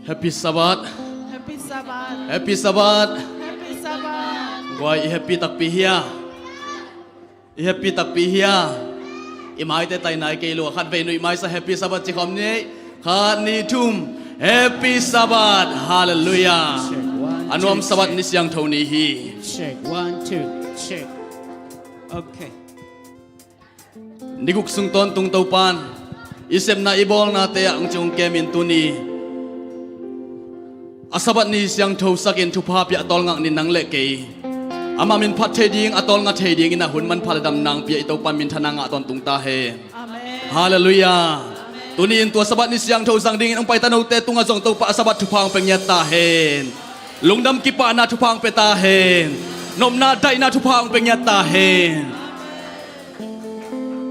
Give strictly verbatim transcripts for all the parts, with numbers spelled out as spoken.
Happy Sabbath. Happy Sabbath. Happy Sabbath. Happy Sabbath. Guai, i happy takpi hia? I happy takpi hia? I maite tainai kei lua, khatvei nuih maisa, Happy Sabbath ci khawm ni. Khat, nih, thum. Happy Sabbath. Hallelujah. Check, one, a nuam two, Sabbath check. Ni siangtho ni hi. Check, one, two, check. Okay. Ni guk sung tawntung Topan i sepna i bawlnate ah hong ci hong kemin tuni a Sabbath ni siangtho sakin thupha pia a tawlngak ni nang le kei. Ama min phat thei ding, a tawlnga thei dingin a hun manpha le damna hong pia i Topan minthanna ngah tawntung ta hen. Amen. Hallelujah. Tuni in tua Sabbath ni siangtho zang dingin hong paita note tungah zong Topa a Sabbath thupha hong pia ngiat ta hen. Lungdam kipahna thupha hong pia ta hen. Nopna daihna thupha hong pia ngiat ta hen.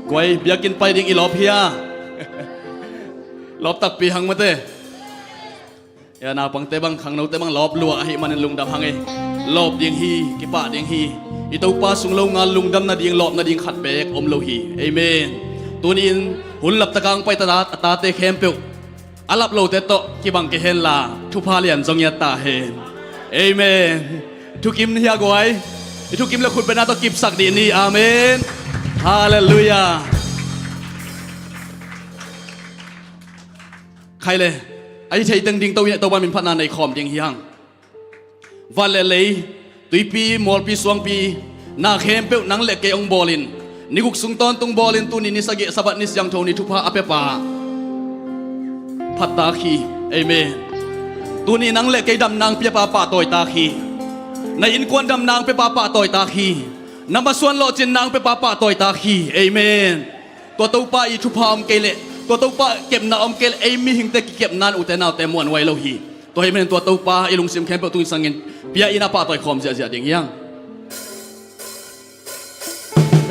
Guai, biakinn pai ding i lawp hia? Lawp takpi hang mate. Ya, naupangte bang, khangnote bang lawp lua ahih manin lungdam hang ei. Lawp ding hi, kipah ding hi. I Topa sung lo ngal lungdam nading, lawp nading khat beek om lo hi. Amen. Tuni in hun laptaka hong paita a tate khempeuh a lap lote tawh kibang kei henla, thupha lian zong ngiat ta hen. Amen. Thukim hia guai? I thukim le khutbetna tawh kipsak dih ni. Amen. Hallelujah. Khai le, a hi thei teng ding to, Topa min phatna nei khawm ding hi hang. Van le lei, tuipi, mualpi, suangpi, na khempeuh nang le kei hong bawlin, ni guk sung tawntung bawlin, tuni ni sagih Sabbath ni siangtho ni thupha a piapa phattak hi. Amen. Tuni nang le kei damna hong piapa pahtawitak hi. Na innkuan damna hong piapa pahtawitak hi. Na masuan lawhcinna hong piapa pahtawitak hi. Amen. Tua Topa i thupha om kei leh, tua Topa kepna om kei leh, ei mihingte kikepna in ute naute muanhuai lo hi. Tua hi manin tua Topa i lungsim khempeuh tungin sangin pia in a pahtawi khawm ziahziah ding hi hang.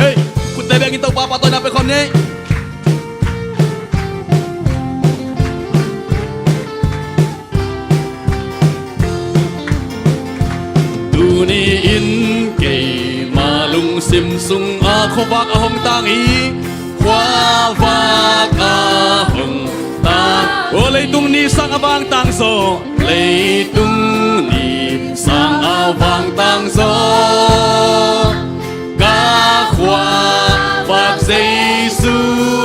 Hei, khutte bengin Topa pahtawina pia khawm ni. Tuni in keima lungsim sungah khuavak a hong tang hi. Khuavak a hong tang. Aw leitung ni sang a vangtang zaw. Leitung ni sang a vangtang zaw. Ka khuavak Jesu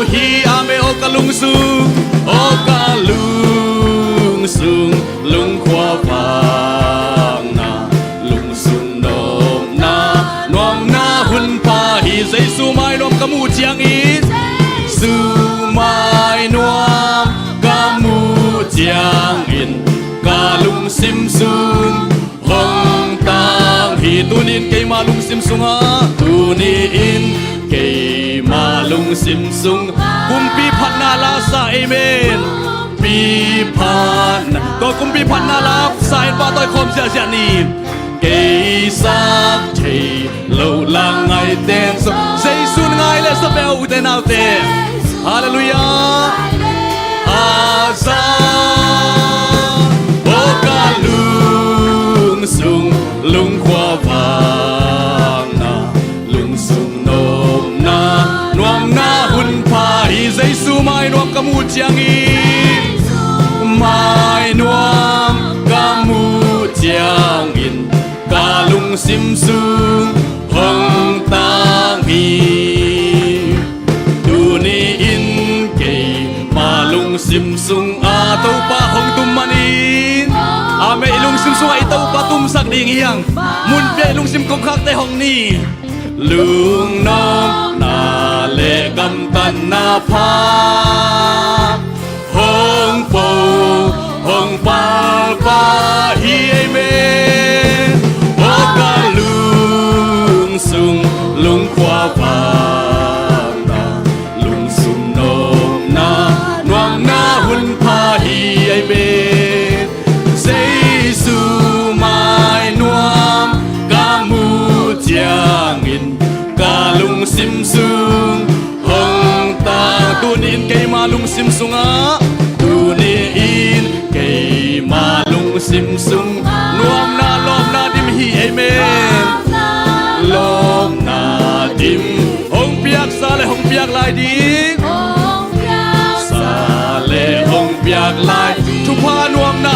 hi. Amen. Aw ka lungsung, aw ka lungsung, lungkhuavakna, lungsung nopna, nuamna hun pha hi. Jesu mai nuam ka muh ciangin, Jesu mai nuam ka muh ciangin, ka lungsim sung hong tang hi. Tuni in keima lungsim sungah, tuni in keima lungsim sung kumpi phatna la sa. Amen. Kumpi phatna, tua kumpi phatna la sa in pahtawi khawm ziahziah ni. Kei sak thei lo la ngaite in zong Jesu in ngai le sa ve, ute naute. Hallelujah. A za, aw ka lungsung, lungkhuavakna, lungsung nopna, nuamna hun pha hi. Jesu mai nuam ka muh ciangin, mai nuam ka muh ciangin, ka lungsim sung hong tang hi. Tuni in keima lungsim sungah Topa hong tum manin, amen, i lungsim sungah i Topa tumsak ding hi hang. Mun pia i lungsim kongkhakte hong ni. Lungnopna le gamtatna pha hong po, hong palpah hi. Amen. Aw ka lungsung, lungkhuavakna, lungsung nopna, nuamna hun pha hi. Amen. Jesu mai nuam ka muh ciangin, ka lungsim sung hong tang. Tuni in keima lungsim sungah, tuni in keima lungsim sung nuamna, lawpna dim hi. Amen. Lawpna dim hong piaksa le hong piak lai ding, sa le hong piak lai. Thupha, nuamna,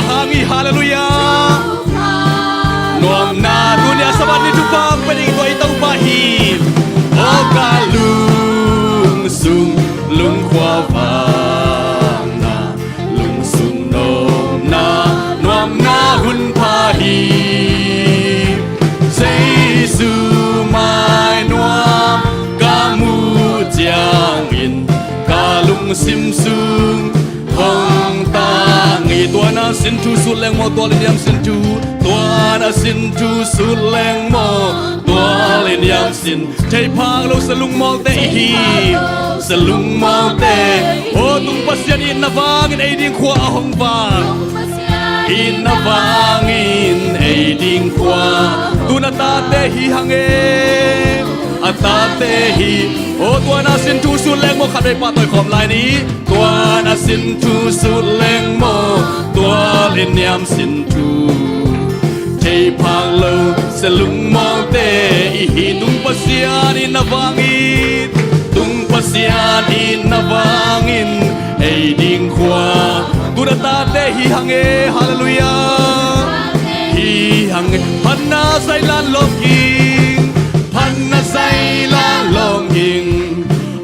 Lungkhua vang na, lungsung nopna, nuamna hun pha hi. Jesu mai nuam ka muh ciangin ka lungsim sung hong tang hi. Tua na sin thu sut leng maw, tua liniam sin thu. Tua na sin thu sut leng maw, tua liniam sin. Theiphak lo salung mawlte i hi. Salung mawlte. Aw tung Pasian itna vangin ei ding khua a hong vang. Itna vangin ei ding khua. Tun a tate hi hang e. A tate hi. Aw tua na sin thu sut leng maw, khatvei pahtawi khawm lai ni. Tua na sin thu sut leng maw, tua liniam sin thu. Theiphak lo salung mawlte i hi. Tung Pasian itna vangin, tung Pasian itna vangin ei ding khua. Tun a tate hi hang e, halleluiah. Hi hang e, phatna zai lan lawm ging, phatna zai lan lawm ging.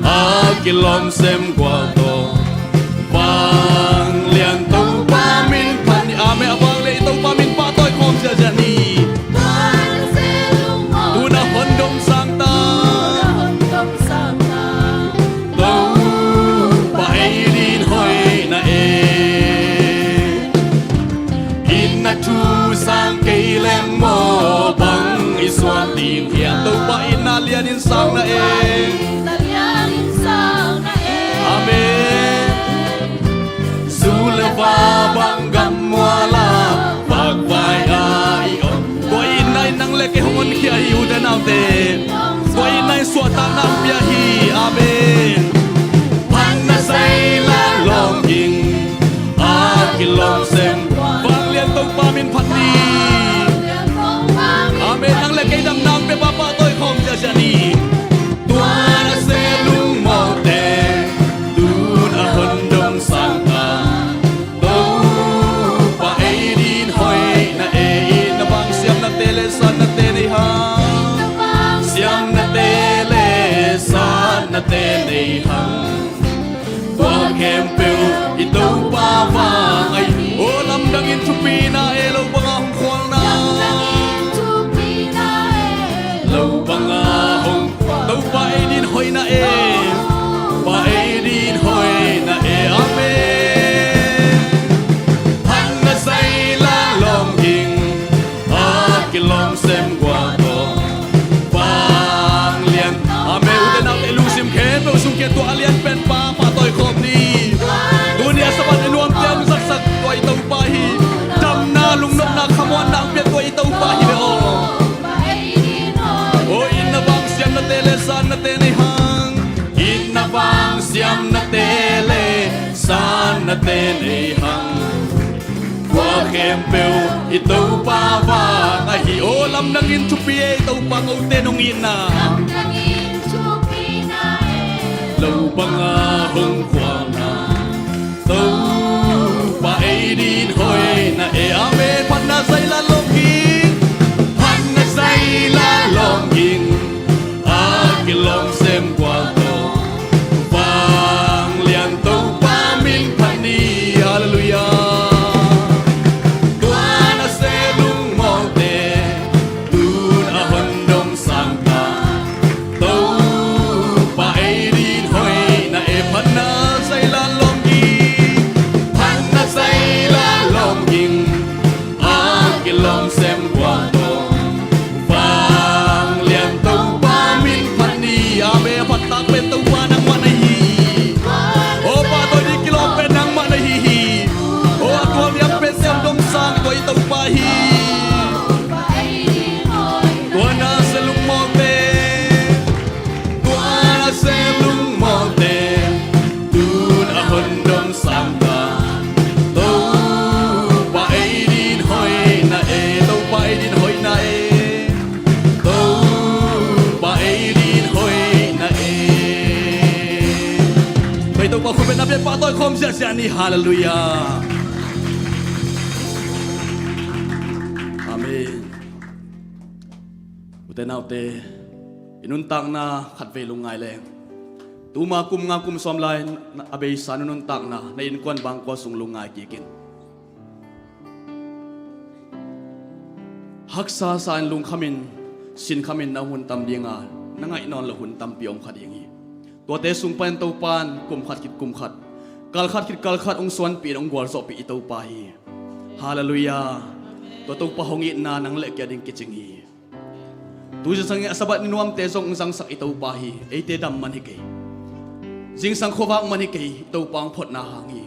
A kilawm sem gual tawh. Vanglian Topa min phat ni. Amen. A vanglian Topa min pahtawi khawm ziahziah ni. Tun a hong dong sang ta. Topa ei ding hoihna e. Itna thu sang kei leng maw, bang i suah ding hiam? Topa itna lianin sang na e. Amen. Zu le va bang gammual a, vakvai a i om. Tua itna in nang le kei hong honkhia hi, ute naute. Tua itna in suahtakna hong pia hi. Amen. Phatna zai lan lawm ging. A kilawm sem. Vanglian Topa min phat ni. Amen. Nang le kei damna hong pia, pahtawi khawm ziahziah ni. Tua na se lungmawlte tun a hong dong sang ta. Topa ei ding hoihna e. Itna vang siamnate le satnate nei hang. Siamnate le satnate nei hang. Tua khempeuh i Topa vang ahi. Aw lamdangin thupina e, lo banga hong khualna. Lo banga hong Topa ei ding hoihna e. Pa ei ding hoihna e. Amen. Phatna zai lan lawm ging. A kilawm sem gual tawh. Vanglian. Amen. Ute naute lungsim khempeuh sung kiang tua a lian pen Pa pahtawi khawm ni. Tuni a Sabbath i nuamte hong zaksak tua i Topa hi. Damna, lungnopna, khamuanna hong piak tua i Topa hi ve aw. Aw itna vang siamnate le satnate nei hang. Itna vang siamnate le satnate nei hang. Tua khempeuh i Topa vang ahi. Aw lamdangin thupi e, i Topa kote nong itna. Lo banga hong khualna. Topa ei ding hoihna e. Amen. Phatna zai lan lawm ging. Phatna zai lan lawm ging. A kilawm sem gual tawh. Vanglian Topa min phat ni. Halleluiah. Tua na se lungmawlte tun a hong dong sang ta. Topa ei ding hoihna e. Phatna zai lan lawm ging. Phatna zai lan lawm ging. A kilawm sem gual tawh. Vanglian Topa min phat ni. Amen. A phattak pen Topa nangmah na hi hi. Aw pahtawi ding kilawm pen nangmah na hi hi. Aw a tuam lian pen sem dong sang tua i Topa hi. Tua na se lungmawlte. Tua na se lungmawlte tun a hong dong sang ta. Topa ei ding hoihna e. Topa ei ding hoihna e. Topa ei ding hoihna e. Tua i Topa khut bengna pian pahtawi khawm ziahziah ni. Halleluiah. Amen. Ute naute, i nuntakna khatvei lungngai leng. Tuma kum nga kum sawm lai a beisa na nuntakna, na innkuan bangkua sung lungngai kik in. Haksa sa in, lungkham in, sinkhamin na hun tam ding a, na ngaih nawn loh hun tampi om kha ding hi. Tuate sung panin Topa in kum khat khit kum khat, kal khat khit kal khat hong suanpih in hong gualzawhpih i Topa hi. Halleluiah. Tua Topa hong itna nang le kei a ding kicing hi. Tu zingsang i a Sabbath ni nuamte zong hong zangsak i Topa hi. Eite dam man hi kei. Zingsang khuavak man hi kei, i Topa hong photna hang hi.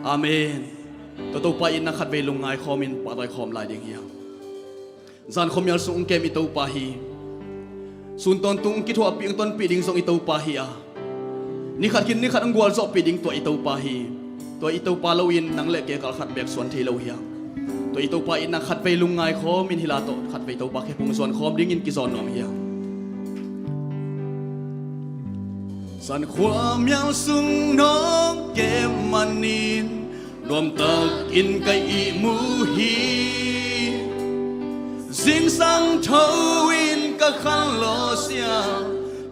Amen. Tua Topa itna khatvei lungngai khawmin pahtawi khawm lai ding hi hang. Zan khuamial sung hong kem i Topa hi. Sun tawntung hong kithuahpih hong tonpih ding zong i Topa hi a, ni khat khit ni khat hong gualzawhpih ding tua i Topa hi. Tua i Topa loin nang le kei kal khat beek suan thei lo hi hang. Tua i Topa itna khatvei lungngai khawmin hih la tawh khatvei Topa khephung zuan khawm dingin kizawn nuam hi hang. Zan khuamial sung nong kem manin nuamtakin ka ihmu hi. Zingsang tho in ka khanlawh sia,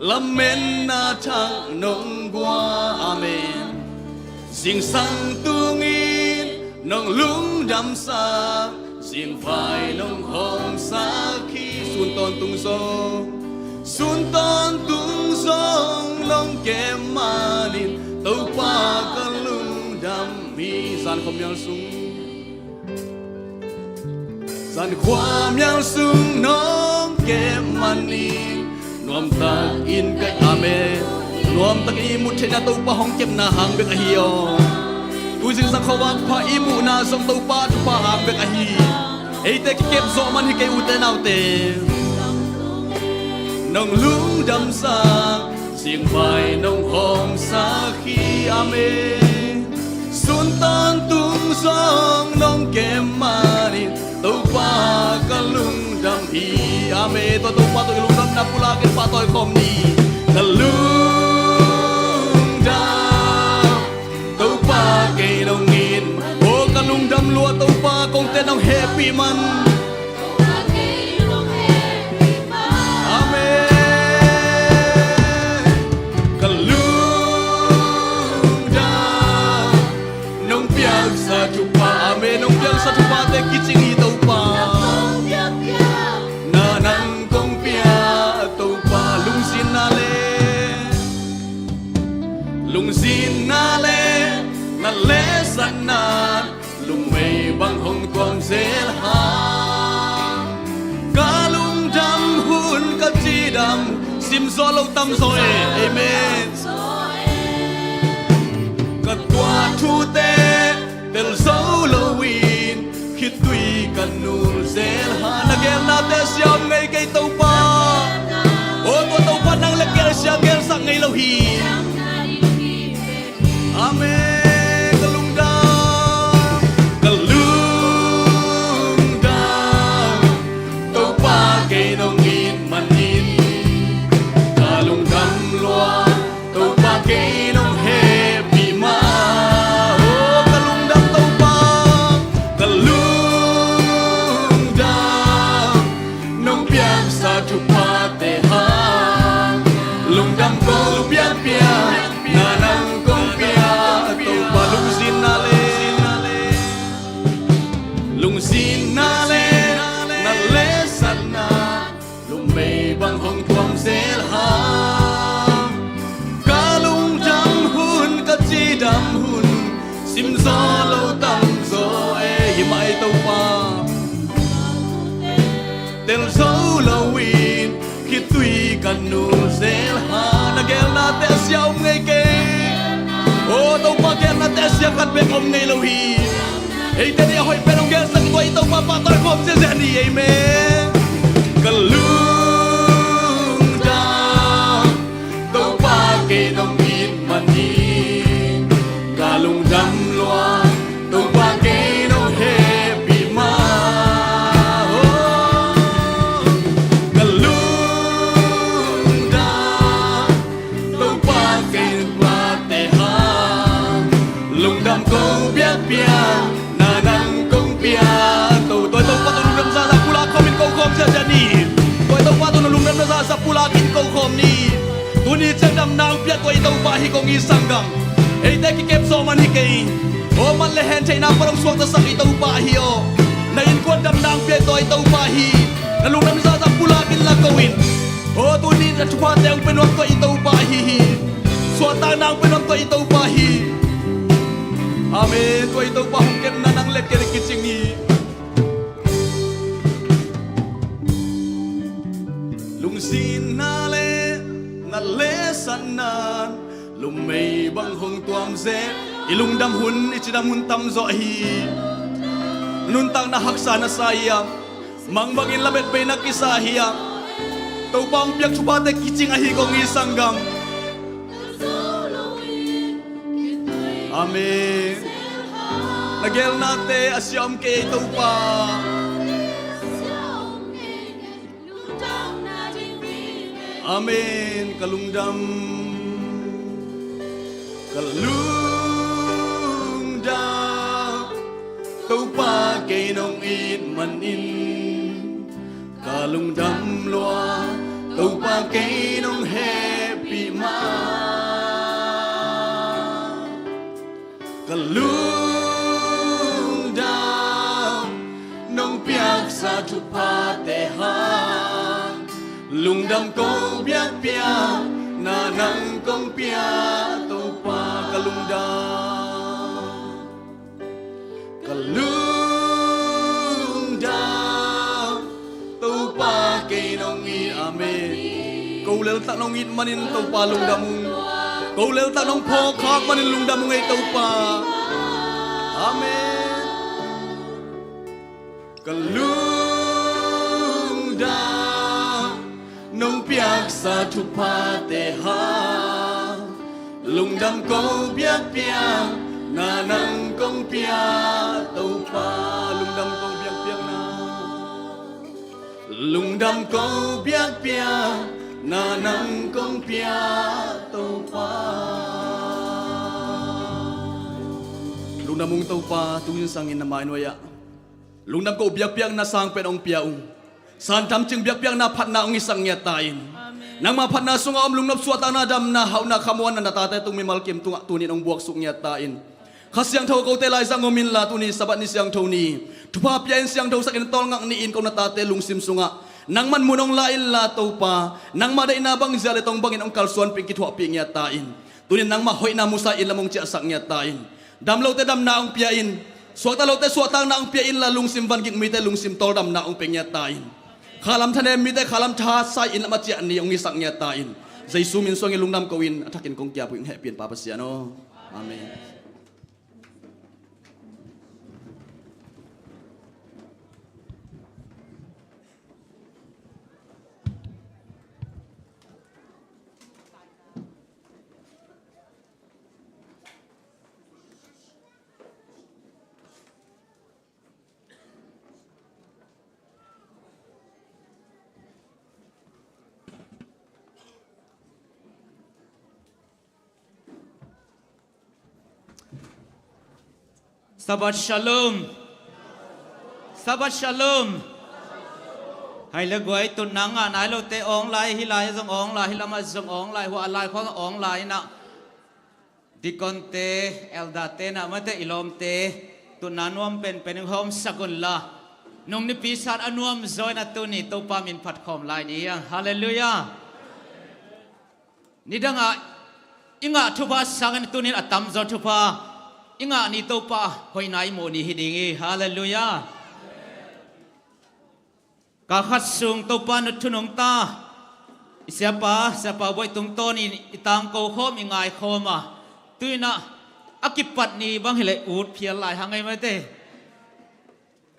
lametna thak nong guan. Amen. Zingsang tungin nong lungdamsak, zingvai nong hawmsak hi. Sun tawntung zong, sun tawntung zong nong kem manin Topa ka lungdam hi. Zan khuamial sung, zan khuamial sung nong kem manin nuamtakin ka, amen, nuamtakin ihmut theihna Topa hong kepna hang bek ahi aw. Tu zingsang khuavak pha ihmuhna zong Topa thupha hang bek ahi. Eite kikep zawh man hi kei, ute naute. Nong lungdamsak, zingvai nong hawmsak hi. Amen. Sun tawntung zong nong kem manin Topa ka lungdam hi. Amen. Tua Topa tawh i lungdamna pulak in pahtawi khawm ni. Ka lungdam, Topa kei nong it. Aw ka lungdam lua Topa, kong teh nong hehpih man. Amen. Ka lungdam, nong piaksa thupha, amen, nong piaksa thuphate kicing hi Topa. Na nang kong piak Topa, lungzinna le, lungzinna le na lehsakna, lungmei bang hong tuam zel hang. Ka lungdam hun, ka cidam, simzaw lo tamzaw e. Amen. Ka tuah thute tel zo loin khitui ka nul zel hang. Na geelnate a sia om ngei kei Topa. Aw tua Topa nang le kei a sia geelsak ngei lo hi. Amen. Ka lungdam, ka lungdam, Topa kei nong it manin ka lungdam lua. Topa kei nong hehpih mah. Aw ka lungdam Topa, ka lungdam, nong piaksa thuphate hang. Lungdam kong piakpiak, na nang kong piak Topa, lungzinna le, lungzinna le na lehsakna, lungmei bang hong tuam zel hang. Ka lungdam hun, ka cidam hun, simzaw lo tamzaw e. Hi mah e Topa. Tel zo loin khitui ka nul zel hang. Na geelnate a sia om ngei kei. Aw Topa, geelnate a sia khat bek om ngei lo hi. Eite ni a hoih pen hong geelsak tua i Topa pahtawi khawm ziahziah ni. Amen. Ka lungdam, Topa kei nong it manin ka lungdam lua. Topa kei nong hehpih mah. Aw ka lungdam, Topa kei nong mate hang. Lungdam kong piakpiak, na nang kong piak Topa. Tua Topa tawh lungdam zahzah pulak khawm in ko khawm ziahziah ni. Tua Topa tawh lungdam zahzah pulak in ko khawm ni. Tuni Ni ciang damna hong pia tua i Topa hi kong i sanggam. Eite kikep zawh man hi kei. Aw, man le hen theihna pan hong suaktasak i Topa hi aw. Na innkuan damna hong pia tua i Topa hi. Na lungdam zahzah pulak inla ko in. Aw, tuni na thuphate hong pia nuam tua i Topa hi hi. Suahtakna hong pia nuam tua i Topa hi. Amen. Tua i Topa hong kepna nang le kei le kicing hi. Lungzinna le na lehsatna in lumei bang hong tuam zel. I lungdam hun, i cidam hun tamzaw hi. Nuntakna haksa na sa hiam? Mang bangin lamet bei na kisa hiam? Topa hong piak thuphate kicing ahi kong i sanggam. Amen. Na gelnate a sia om kei, Topa. Amen. Ka lungdam, ka lungdam, Topa kei nong it manin. Ka lungdam lua, Topa kei nong hehpih ma. Ka lungdam, nong piaksa thuphate hang. Lungdam ko biakpiak, na nang kong pia Topa ka lungdam. Ka lungdam, Topa kei nong it, amen. Ko leltak nong it manin Topa lungdam ung. Ko leltak nong phawkkhak manin lungdam ung ei Topa. Amen. Ka lungdam, nong piaksa thuphate hang. Lungdam ko biakpiak, na nang kong pia Topa. Lungdam ko biakpiak na. Lungdam ko biakpiak, na nang kong pia Topa. Lungdam ung Topa, tu-in sangin na mai nuai-ah lungdam ko biakpiakna sang pen hong pia ung. San tamcing biakpiakna phatna hong hisak ngiat ta in. Amen. Nangma phatna sungah om lungnop suahtakna damna hauhna khamuanna na tate tung mimal kim tungah tuni-in hong buaksuk ngiat ta in. Kha Siangtho kote laizang om inla tuni Sabbath ni siangtho ni. Thupha pia in siangthosak in tawlngak ni-in ko na tate lungsim sungah nangman mun hong la inla Topa. Nangma deihna bangzia le tong bangin hong kalsuanpih in kithuahpih ngiat ta in. Tuni-in nangma hoihna musa in lam hong ciahsak ngiat ta in. Dam lote damna hong pia in. Suakta lote suahtakna hong pia inla lungsim vangik mite lungsim tawldamna hong pia ngiat ta in. Khalam thanem mite khalam tha sai in lam a ciah ni hong hisak ngiat ta in. Jesu min suangin lungdam ko in a thakin kong kiap uh ing hehpih in Pa Pasian aw. Amen. Sabbath Shalom. Sabbath Shalom. Hai le guai, tunna ngah nai lote awng lai, hih lai zong awng lai, hih lamah zong awng lai, hua lai khawng awng lai inah. Deaconte, elderte'n ah mate i lawmte, tunna nuam penpen in hawmsak unla. Nung nipi san a nuam zaw inah tuni Topa min phat khawm lai ni hiang. Halleluiah. Nidangah i ngah thupha sangin tunin a tamzaw thupha i ngah ni Topa hoihna i muh ni hi ding hi. Halleluiah. Kal khat sung Topa na thu nungta i siapa, siapa buai tungtawnin i tangko khawm, i ngai khawm a, tu-inah a kipat ni bang hileh ut phial lai hang ei mate.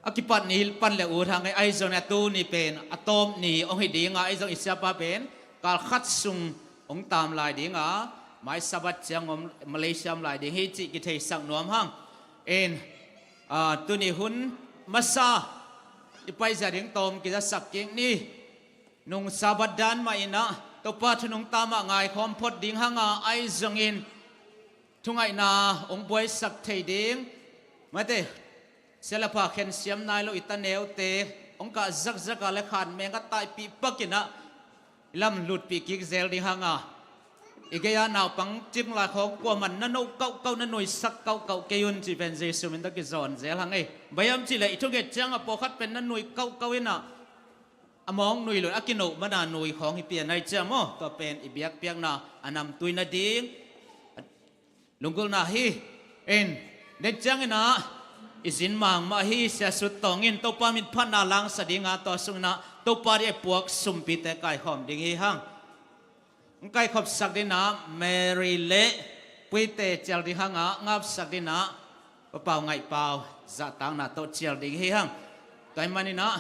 A kipat ni pan le ut hang ei, ahi zongin a tu ni pen a tawp ni hong hi dinga, ahi zong i siapa pen kal khat sung hong tam lai dinga, mai Sabbath ciang om Malaysia om lai ding hi cih kitheisak nuam hang. In, a, tuni hun masa i paizia ding tawm kizasak kik ni. Nung Sabbath dan mah inah Topa thu nungta mah ngaikhawm phot ding hanga, ahi zongin thungaihna hong buaisak thei ding, mate, sia le pha khensiam nai lo i ta neute hong kah zakzaka le khan meng a taipih pakinah i lam lutpih kik zel ding hanga, i gei-a naupang cing lai khawng kuaman na no kauhkauh, na nuisak kauhkauh kei un cih pen Jesu min tawh kizawn zel hang ei. Bang hiam cih leh i thunget ciangah pawlkhat pen na nui kauhkauh inah a mawng nui lo in a kino mana nui khawng hi pian ahi ciang maw, tua pen i biakpiakna a namtui nading lunggulhna hi. In, den cianginah i zin mang mah hi. Sia Sut Tawng in Topa min phatna langsak dinga tua sunginah Topa ding a puak sumpite kaikhawm ding hi hang. Hong kaikhopsak dinah Mary le Puite cial ding hangah, ngapsak dinah Papau Ngaihpau zahtakna tawh cial ding hi hang. Tua ahih maninah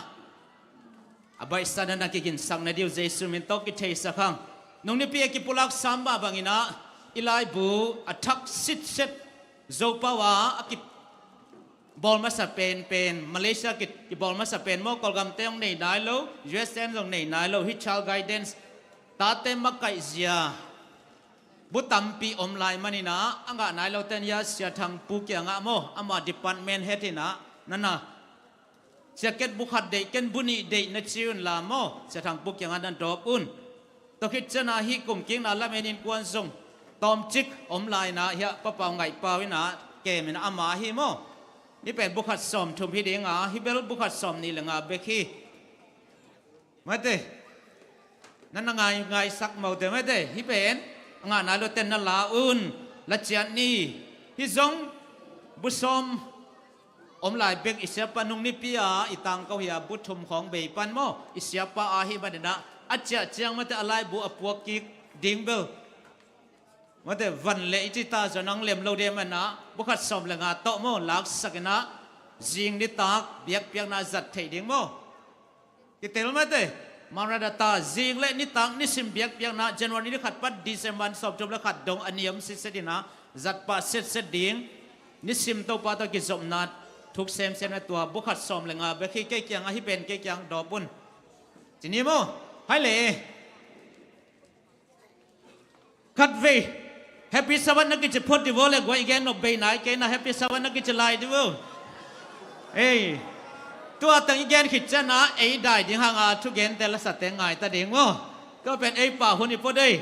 a baihsa na na kiginsak na ding uh Jesu min tawh kitheisak hang. Nung nipi a kipulak sam mah banginah i laibu a thak sitset Zopau a a kibawl masa penpen, Malaysia ki, kibawl masa pen maw, Kawlgamte hong nei nai lo, U S A zong nei nai lo, hih Child Guidance, tate makaihzia bu tampi om lai maninah a ngah nai lote in hia Sia Thang Pu kiangah maw, ama department head inah, nana, Sia, ken bu khat deih, ken bu nih deih na ci unla maw, Sia Thang Pu kiangah na dawp un. Tua khit ciangah hih kum kikna lamen innkuan zong tawmcik om lai inah, hia Papau Ngaihpau inah kem inah ama hi maw. Hih pen bu khat sawmthum hi dinga, hih bel bu khat sawmnih le nga bek hi. Maite, na na ngai, ngaisak maute, maite, hih pen a ngah nai lote in na la un, la ciat ni. Hih zong bu sawm om lai bek, i siapa nung nipi a i tangko hi a, bu thum khawng bei pan maw, i siapa ahih maninah a ciah ciang, maite, a laibu a puak kik ding bel, maite, van le i cih ta zong hong lem lo ding maninah bu khat sawm le nga tawh maw, laksak inah zing nitak biakpiakna zat theih ding maw. Kitel, maite, Maranatha, zing le nitak nisim biakpiakna, January ni khat pan December ni sawmthum le khat dong a ni om sitset inah zat pah setset ding. Nisim Topa tawh kizopna thuk semsem na, tua bu khat sawm le nga bek hi. Kei kiangah hih pen kei kiang dawp un, ci ni maw. Hai le. Khatvei Happy Sabbath na kici phot dih vo le, guai, i gen nop bei nai kei inah Happy Sabbath na kici lai dih vo. Ei, tua teng i gen khit ciangah ei dai ding hanga thugente lasate ngai ta ding maw. Tua pen ei pau hun hi phot ei.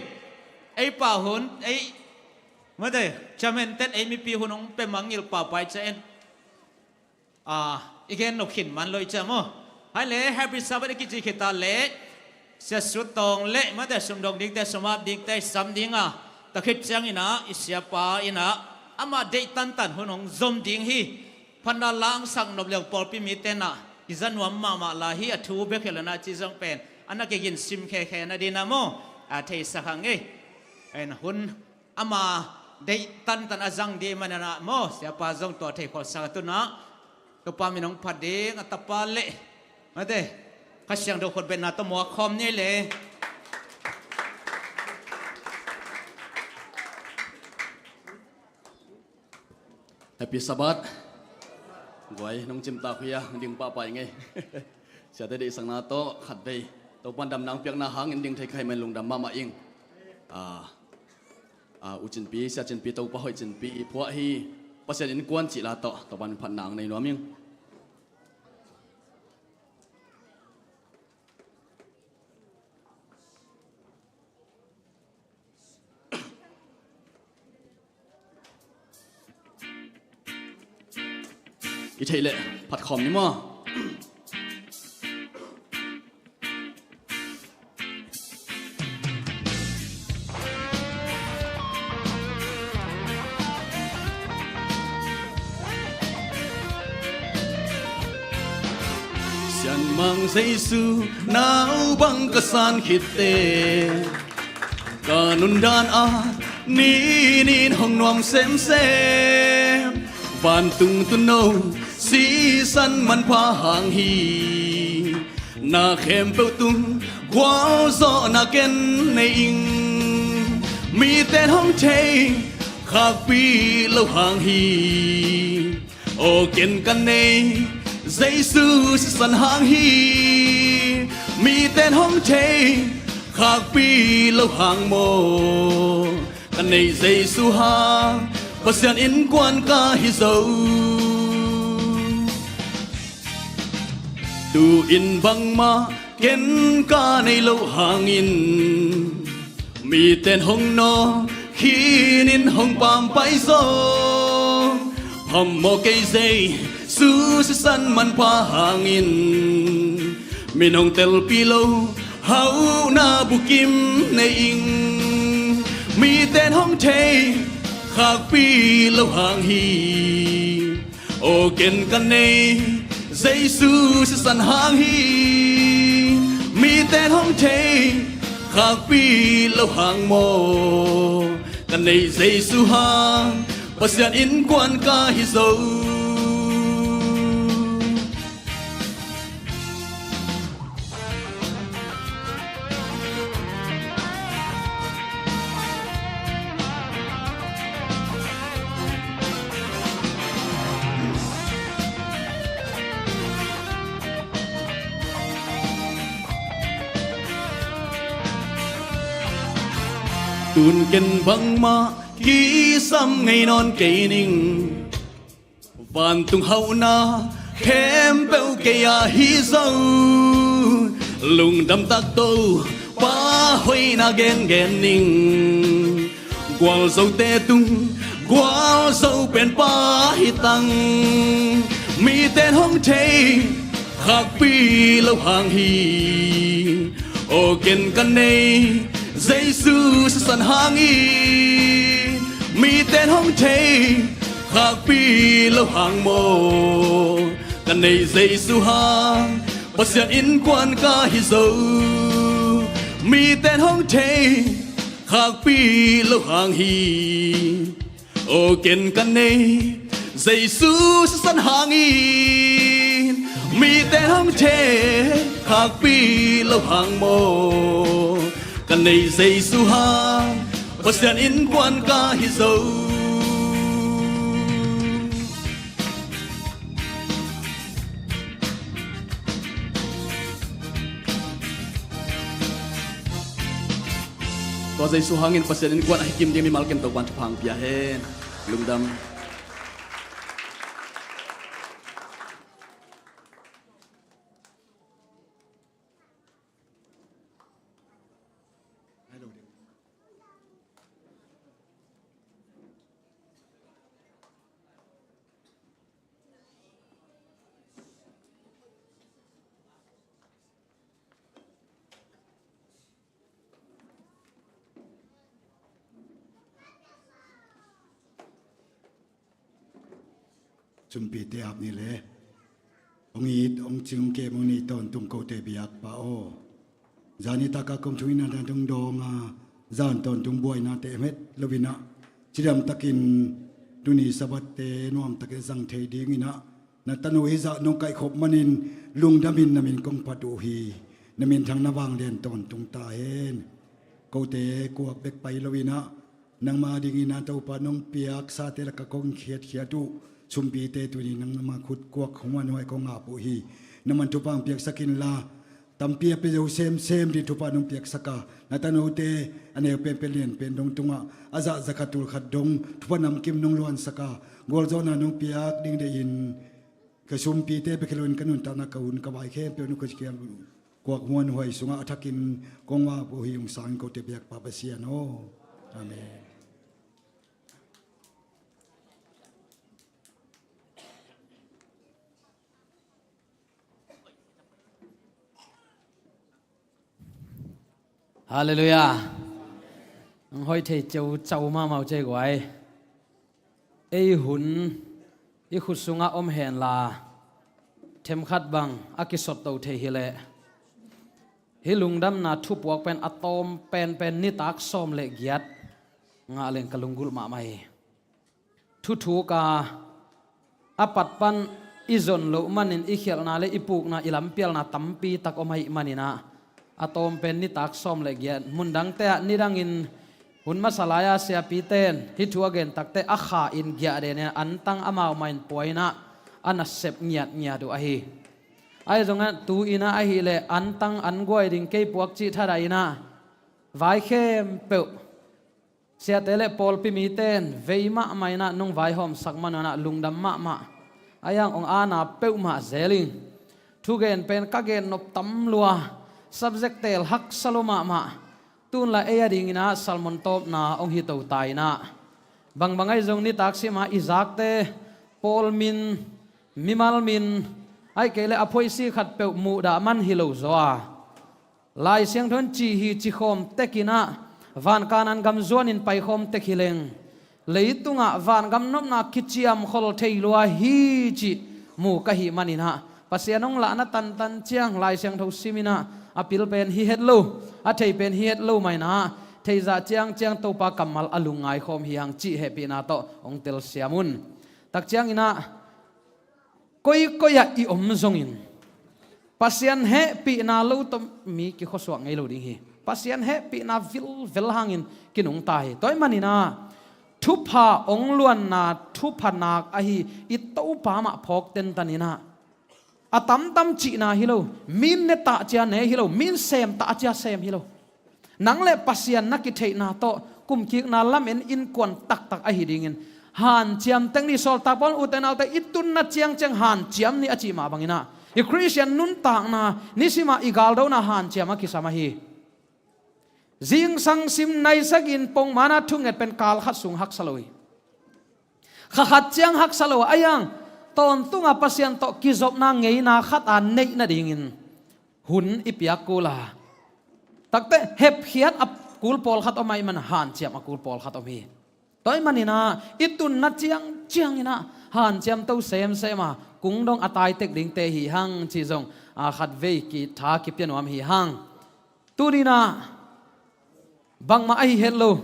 Ei pau hun, ei, maite, chairman ten ei mipi hun hong pia mangngilh pahpah i ciang en. Ah, i gen nop khin man lo i ciang maw. Hai le, Happy Sabbath i kici khit a le, Sia Sut Tawng le, maite, sumdong dingte, sumap dingte i sam dinga, tua khit cianginah i siapa inah amah deih tantan hun hong zom ding hi. Phatna langsak nop leng pawlpi mite inah kiza nuam mahmah lai hi, a thu bek hi lo inah ci zong pen a na kiginsim khekhe na dinah maw. A theisak hang ei. En, hun ama deih tantan a zang ding maninah maw, siapa zong tua thei khawlsak a, tunah Topa min hong phat ding a tapa le, maite, Kha Siangtho khutbetna tawh muak khawm ni le. Happy Sabbath. Guai, nong cimtak hi a, ding pahpah ing ei. Siate deihsakna tawh khatvei Topa'n damna hong piakna hangin ding thei ka hih manin lungdam mahmah ing. Ah, ah, U Cinpi, Sia Cinpi, Topa hoih Cinpi i phuah hi. Pasian innkuan cih la tawh Topa'n phatna hong nei nuam ing. I theih leh phat khawm ni maw. Sianmang Jesu nau bang ka san khitte, ka nundan ah ninin hong nuam semsem. Vantung tuuno sisan manpha hang hi, na khempeuh tung gualzawhna ken nei ing. Miten hong thei khakpih loh hang hi, aw ken ka nei Jesu sisan hang hi. Miten hong thei khakpih loh hang maw, ka nei Jesu hang Pasian innkuan ka hi zo. Tu-in bangmah ken ka nei loh hangin, Miten hong nawk khinin hong pampai zaw, phamawh kei Jesu sisan manpha hangin, min hong telpih lo hauhna bukim nei ing. Miten hong thei khakpih lo hang hi. Aw ken ka nei Jesu sisan hang hi. Miten hong thei khakpih lo hang maw? Ka nei Jesu hang Pasian innkuan ka hi zo. Tun ken bangmah kisam ngei nawn kei ning. Vantung hauhna khempeuh kei ah hi zo. Lungdam tak Topa hoihna gengen ning. Gualzote tung gualzo penpa hi tang. Miten hong thei khakpih lo hang hi. Aw ken ka nei Jesu sisan hangin. Miten hong thei khakpih lo hang maw? Ka nei Jesu hang Pasian innkuan ka hi zo. Miten hong thei khakpih lo hang hi. Aw ken ka nei Jesu sisan hangin. Miten hong thei khakpih lo hang maw? Ka nei Jesu hang Pasian innkuan ka hi zo. Tua Jesu hangin Pasian innkuan a hi kim ding mimal ken Topan thupha hong pia hen. Lungdam. Sumpite ap ni le hong it, hong cing, hong kem, hong nei tawntung kote biakpa aw. Zan nitaka kong thu in a na dong dawng a, zan tawntung buainate met lo in ah, cidam takin tuni Sabbath te nuam takin zang thei ding in ah, na tanu hizah nong kaihkhop manin lungdam in na min kong phat uh hi. Na minthang na vanglian tawntung ta hen. Kote kuak bek pai lo in ah, nangma dingin a Topa nong piaksate lakah kong khiatkhiat uh sumpite tuni nangma khut kuak hong huanhuai kong ap uh hi. Nangman thupha hong piaksak inla, tampi a pia zo semsem ding thupha nong piaksak a, na tanute a neu penpen lianpen dong tungah a zah zakhat tulkhat dong thupha namkim nong luansak a, gualzawhna nong piak ding deihin ka sumpite bek hi loin ka nuntakna, ka hun ka vai khempeuh nong khut kiang kuak huanhuai sungah a thakin kong ap uh hi. Hong sangin kote biakpa Pasian aw. Amen. Halleluiah. Hong hoih thei ceucau mahmah uh cei guai. Ei hun i khut sungah om henla, themkhat bang a kisot to thei hileh, hih lungdamna thupuak pen a tawm penpen nitak sawm le giat ngah leng ka lunggulh mahmah hi. Thuthuk a, a pat pan i zon loh manin i khialhna le i pukna, i lampialna tampi tak om ahih manin ah, a tawm pen nitak sawm le giat, mundangte ah nidangin hun masa lai-a siapite in hih thu a gen takteh a kha in giah den in antang amau mah in pua in ah a nasep ngiatngiat uh ahi. Ahi zongah tu in ah ahileh antang an guai ding kei puak cih thadah in ah vai khempeuh siate le pawlpi mite in vei mahmah in ah nong vaihawmsak man un ah lungdam mahmah. Ahi hang hong ana peuhmah zel ing. Thugen pen ka gen nop tam lua, subject tel haksa lua mahmah. Tun la ei a dingin ah sermon tawpna hong hi to ta in ah, bangbang ahi zong nitak sima i zakte, pawl min, mimal min, ahih kei leh a phoisi khat peuh muhdah man hi lo zaw a, Lai Siangtho in ci hi ci khawm tek in ah, van Kanaan gam zuanin pai khawm tek hi leng, leitungah vangam nopna kiciamkhol thei lua hi cih mu ka hih manin ah, Pasian hong lahna tantan ciang Lai Siangtho sim in ah, a pil pen hi het lo, a thei pen hi het lo mah in ah, theizah ciangciang Topa kammal a lungngai khawm hi hang cih hehpihna tawh hong telsiam un. Tak ciangin ah, koikoi ah i om zongin Pasian hehpihna lo tawh mi kikhuasuak ngei lo ding hi. Pasian hehpihna vilvel hangin kinungta hi. Tua ahih manin ah, thupha hong luanna thupha nak ahi i Topa mah phawk tentan in ah, a tamtam cihna hi lo, min ne tah cia ne hi lo, min sem tah cia sem hi lo. Nang le Pasian na kitheihna tawh kumkikna lamen innkuan taktak ahi dingin hanciam tek ni. Sawltak Paul in, ute naute, i tunna ciangciang hanciam ni a cih mah bangin ah, i Khristian nuntakna nisimah i galdona hanciam a kisam ahi. Zingsang sim nai sagih in pongmawkna thunget pen kal khat sung haksa lo hi. Kha khat ciang haksa lo a, ahi hang tawntungah Pasian tawh kizopna ngeina khat a neih nadingin hun i piak kul a, takte hepkhiat a kul pawlkhat om ahih man hanciam a kul pawlkhat om hi. Tua ahih manin ah, i tunna ciangciangin ah hanciam to semsem a, kungdong a tai tek dingte hi hang cih zong, a, khatvei kitha kipia nuam hi hang. Tuni in ah, bangmah ahi het lo,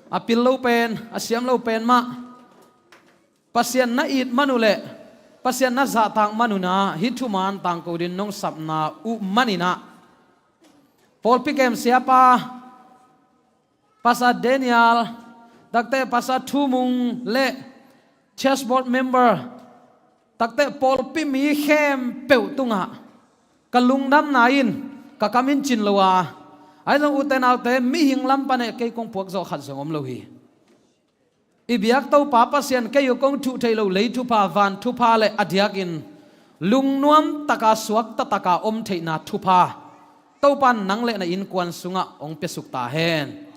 a pil lo pen, a siam lo pen mah, Pasian na it man uh leh Pasian na zahtak man un ah, hih thuman tangko dingin nong sapna uh manin ah, pawlpi kem siapa, Pastor Daniel, takte Pastor Thu Mung le church board member, takte pawlpi mi khempeuh tungah ka lungdamna in ka kam in cin lo a, ahi zong, ute naute, mihing lam pan ah kei kong puak zawh khat zong om lo hi. I biak Topa Pasian, kei uh kong thuh theih loh lei thupha, van thupha le a diakin lungnuam taka, suakta taka om theihna thupha Topa in nang le na innkuan sungah hong piasuk ta hen.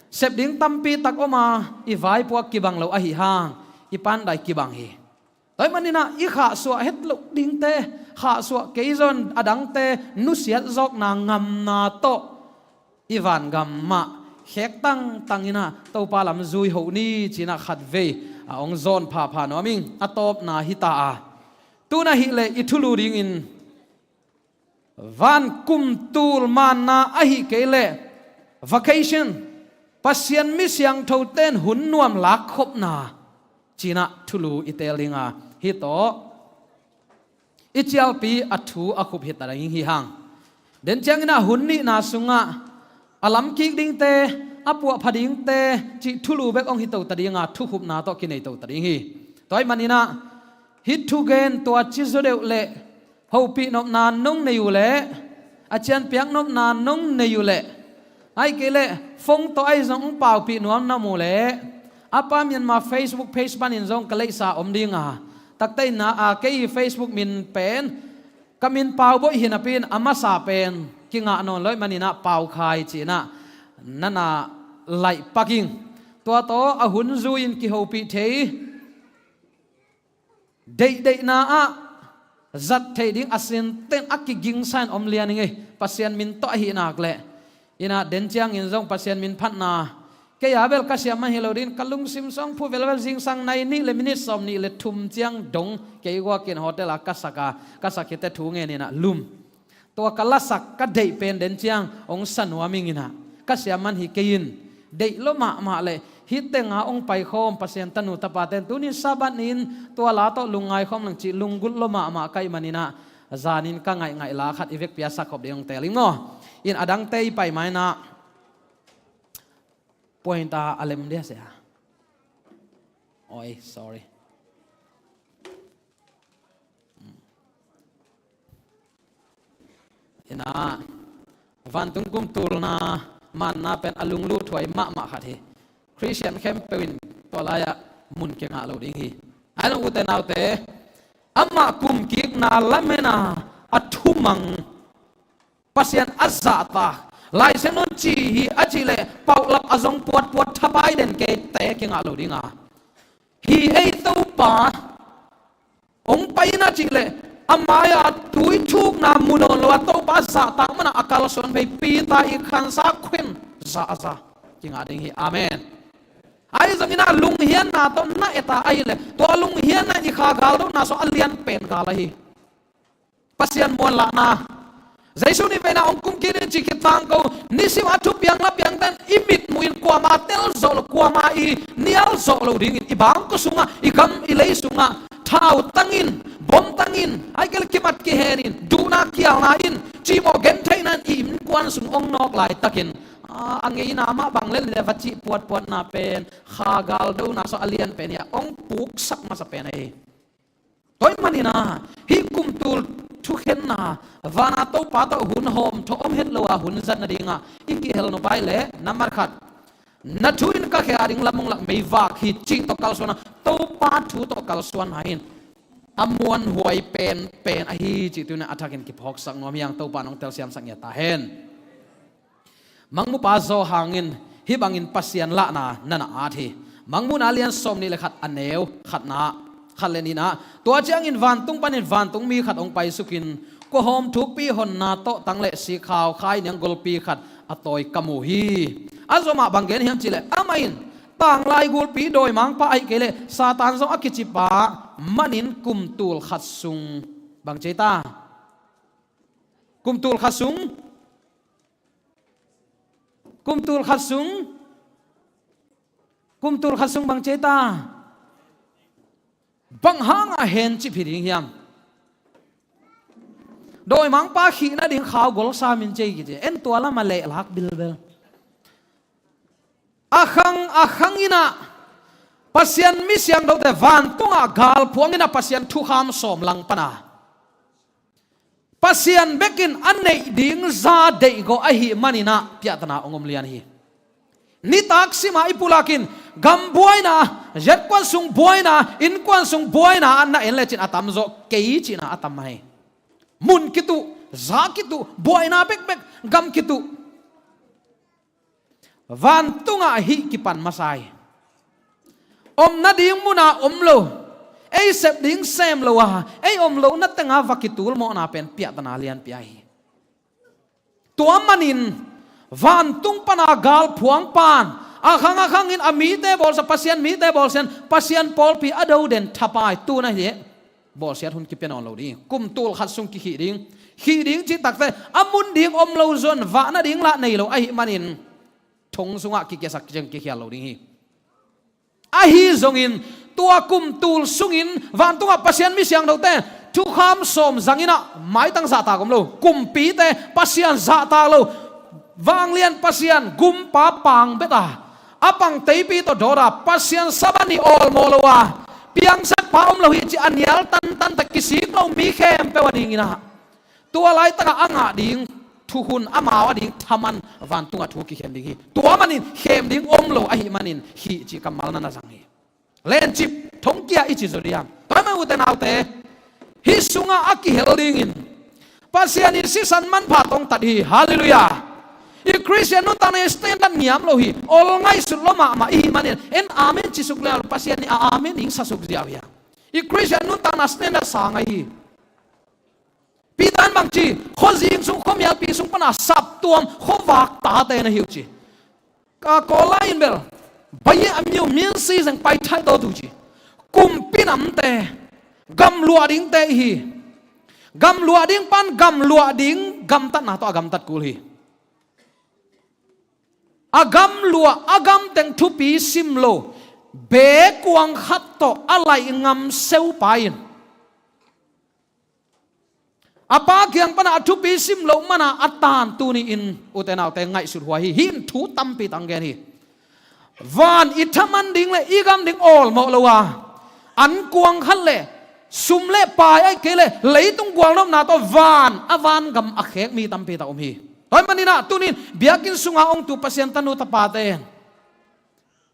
Sep ding tampi tak om a, i vaipuak kibang lo ahih hang i pandai kibang hi. Tua ahih manin ah, i khahsuah het loh dingte, khahsuah kei zong a dangte nusiat zawkna ngamna tawh i vangam mah khek tangtang in ah, Topa lam zui hoh ni ci-in ah khatvei a hong zawn phapha nuam ing. A tawpna hi ta a, tu-in ahih leh i thulu dingin, van kum tul manna ahih kei leh vacation, Pasian mi siangthote in hun nuam lakkhopna ci-in ah thulu i teel ding a, hih tawh i cialpi a thu a khup hi ta ding hi hang. Den ciangin ah hun nihna sungah a lamkik dingte, a puahpha dingte cih thulu bek hong hi to ta ding a, thukhupna tawh kinei to ta ding hi. Tua ahih manin ah, hih thugen tua ci zaw deuh leh, hopih nopna nong nei uh leh, a cianpiak nopna nong nei uh leh, ahih kei leh phone tawh ahi zong hong paupih nuam na mu leh, Apa Myanmar Facebook page panin zong ka leisa om ding a, takte in ah, a, kei Facebook min pen, ka min pau boih hi napi-in a masa pen kingah nawn lo ahih manin ah pau khai ci-in ah na na laih pak ing. Tua tawh a hun zui-in kihopih thei, deihdeihna ah zat theih ding a sinten a kigingsa in om lian ing ei, Pasian min tawh ahih nak leh. In ah, den ciangin zong Pasian min phatna, kei a bel ka siam man hi lo dingin, ka lungsim sung phu velvel, zingsang nai nih le minit sawmnih le thum ciang dong kei guakin hotel ah ka sak a, ka sak hi teh thu ngen in ah lum. Tua ka lasak ka deih pen den ciang hong sa nuam ing in ah, ka siam man hi kei in, deih lua mahmah leh hih teng ah hong paikhawm Pasian tanu tapate in tuni Sabbath ni-in tua la tawh lungngai khawm leng cih lunggulh lua mahmah ka hih manin ah, zanin ka ngaihngaih la khat i vekpi-a sakkhop ding hong teel ing maw. In, a dangte i pai ma-in ah, point a lem dia sia. Oi, sorry. In ah, vantung kum tulna manna pen a lunglut huai mahmah khat hi. Khristian khempeuh in tua lai-ah mun kingah lo ding hi. Ahi zong, ute naute, amah kumkikna lamen a, a thumang, Pasian a zahtak, Laisiangtho in ci hi a cih leh pauhlap a zong puatpuat thapai den kei te kingah lo ding a. Hi ei Topa hong pai in a cih leh a mai-a tui thukna mu nawn lo a, Topa zahtak man a a kalsuan vei Peter i khansa khuin zah a za kingah ding hi. Amen. Ahi zongin a lunghianna tawh na et a ahih leh tua lunghianna in i kha galdona sung a lian pen gal ahi. Pasian muanlahna. Jesu nih veina hong kum kik in ci khit tangko, nisim a thupiang lapiang ten i mit muhin kuamah tel zawh lo, kuamah i nial zawh lo dingin i bangkua sungah, i gam i lei sungah thau tangin, bom tangin, ahih kei leh kimat kihenin, duhna kialna in, cimawh gentheihna in i innkuan sung hong nawk laitakin, a, a ngeina mah bang lel le va cih puatpuatna pen kha galdona sung a lian pen hi a, hong puksak masa pen ahi. Tua ahih manin a, hih kumtul thukhenna, vana Topa tawh hun hawm tawh om het lo a hun zat nadingah i kihel nop ahih leh, nambat khat, na thu in ka khe a ding lam hong lak meivak hi cih tawh kalsuan a, Topa thu tawh kalsuanna in a muanhuai penpen ahi cih tuni-in a thakin kiphawksak nuam hi hang. Topa in hong telsiamsak ngiat ta hen. Mangmupa Johan in hih bangin Pasian lahna na na at hi. Mangmuhna a lian sawmnih le khat, a neu khatna, khat le nihna, tua ciangin vantung panin vantungmi khat hong paisukin kuahawm thukpi honna tawh tang le sikhau khai niang golpi khat a tawi ka mu hi. A zomah bang gen hiam cih leh, amah in tanglai gulpi dawimangpa ahih kei leh Satan zong a kicipa manin kumtul khat sung bang ci ta? Kumtul khat sung Kumtul khat sung, kumtul khat sung bang ci ta? Bang hangah hen cip hi ding hiam? Dawimangpa khih nading khau golsa min ci kici. En tua lamah lehlak bilbel. A khang, a khang in a Pasian mi siangthote vantungah galphuang in a Pasian thukham sawm lang pana Pasian bekin a neih ding za deihgawh ahih manin a piahtana hong om lian hi. Nitak sima i pulakin gam buaina, yetkuan sung buaina, innkuan sung buaina ah na en lecin a tamzaw kei cihna a tam mah hi. Mun kituh, za kituh, buaina bekbek, gam kituh. Vantungah hih kipan masa hi. Om nading muna om lo, ei sep ding sem lo a, ei om lohna tengah va kitul mawhna pen piahtana lianpi ahi hi. Tua manin vantung pana galphuang pan a khang a khangin a mite bawlsia, Pasian mite bawlsia in Pasian pawlpi a do den thapai tu na hi. Bawlsiat hun kipia nawn lo ding hi. Kum tul khat sung kikhih ding, khih ding cih takte a mun ding om lo zong vah nading lah nei lo ahih manin thong sungah kikiasak ciang kikhial lo ding hi. Ahi zongin tua kum tul sungin vantungah Pasian mi siangthote thukham sawm zangin a maitang zahtak om lo, kumpite Pasian zahtak lo, vanglian Pasian gumpa pang beta a pang teipi tawh dawta Pasian Sabbath ni awlmawh lo a piangsak pa om lo hi ci a nial tantan ta kisik lo mi khempeuh a dingin a tua laitakah a ngah ding thukhun amau a ding thaman vantungah thu kikhen ding hi. Tua manin khem ding om lo ahih manin hih ci kammal na na zang hi. Lencip thongkia i ci zaw diam? Tua ahih manin ute naute, hih sungah a kihel dingin Pasian in sisan manpha tawh hong tat hi. Halleluiah. I Khristian nuntakna standard ngiam lo hi. Ol ngaihsut lo mahmah i hih manin en amen ci suk leng Pasian in a amen hing sa suk ziau hi a. I Khristian nuntakna standard sang ahi hi. Peter in bang ci, khuazing sung, khuamialpi sung pana saptuam khuavak tate na hi uh ci. Ka Kawl lai in bel, baye a miu minsi zeng pai thai to tu ci. Kumpi namte, gamluah dingte i hi. Gamluah ding pan gamluah ding gamtatna tawh a gamtat kul hi. A gamluah, a gamteng thupi sim lo bekuang khat tawh a laih ngam seupa in a pa kiang pana a thupi sim loh mana a tan tuni-in ute naute ngaihsut huai hi. Hih in thu tampi tang gen hi. Van i thaman ding le i gam ding awlmawh lo a, ankuang khat le sum le pai ahih kei le leitung gualnopna tawh van a vangam a khek mi tampi tak om hi. Tua ahih manin a tunin biakinn sunga hong tu Pasian tanu tapate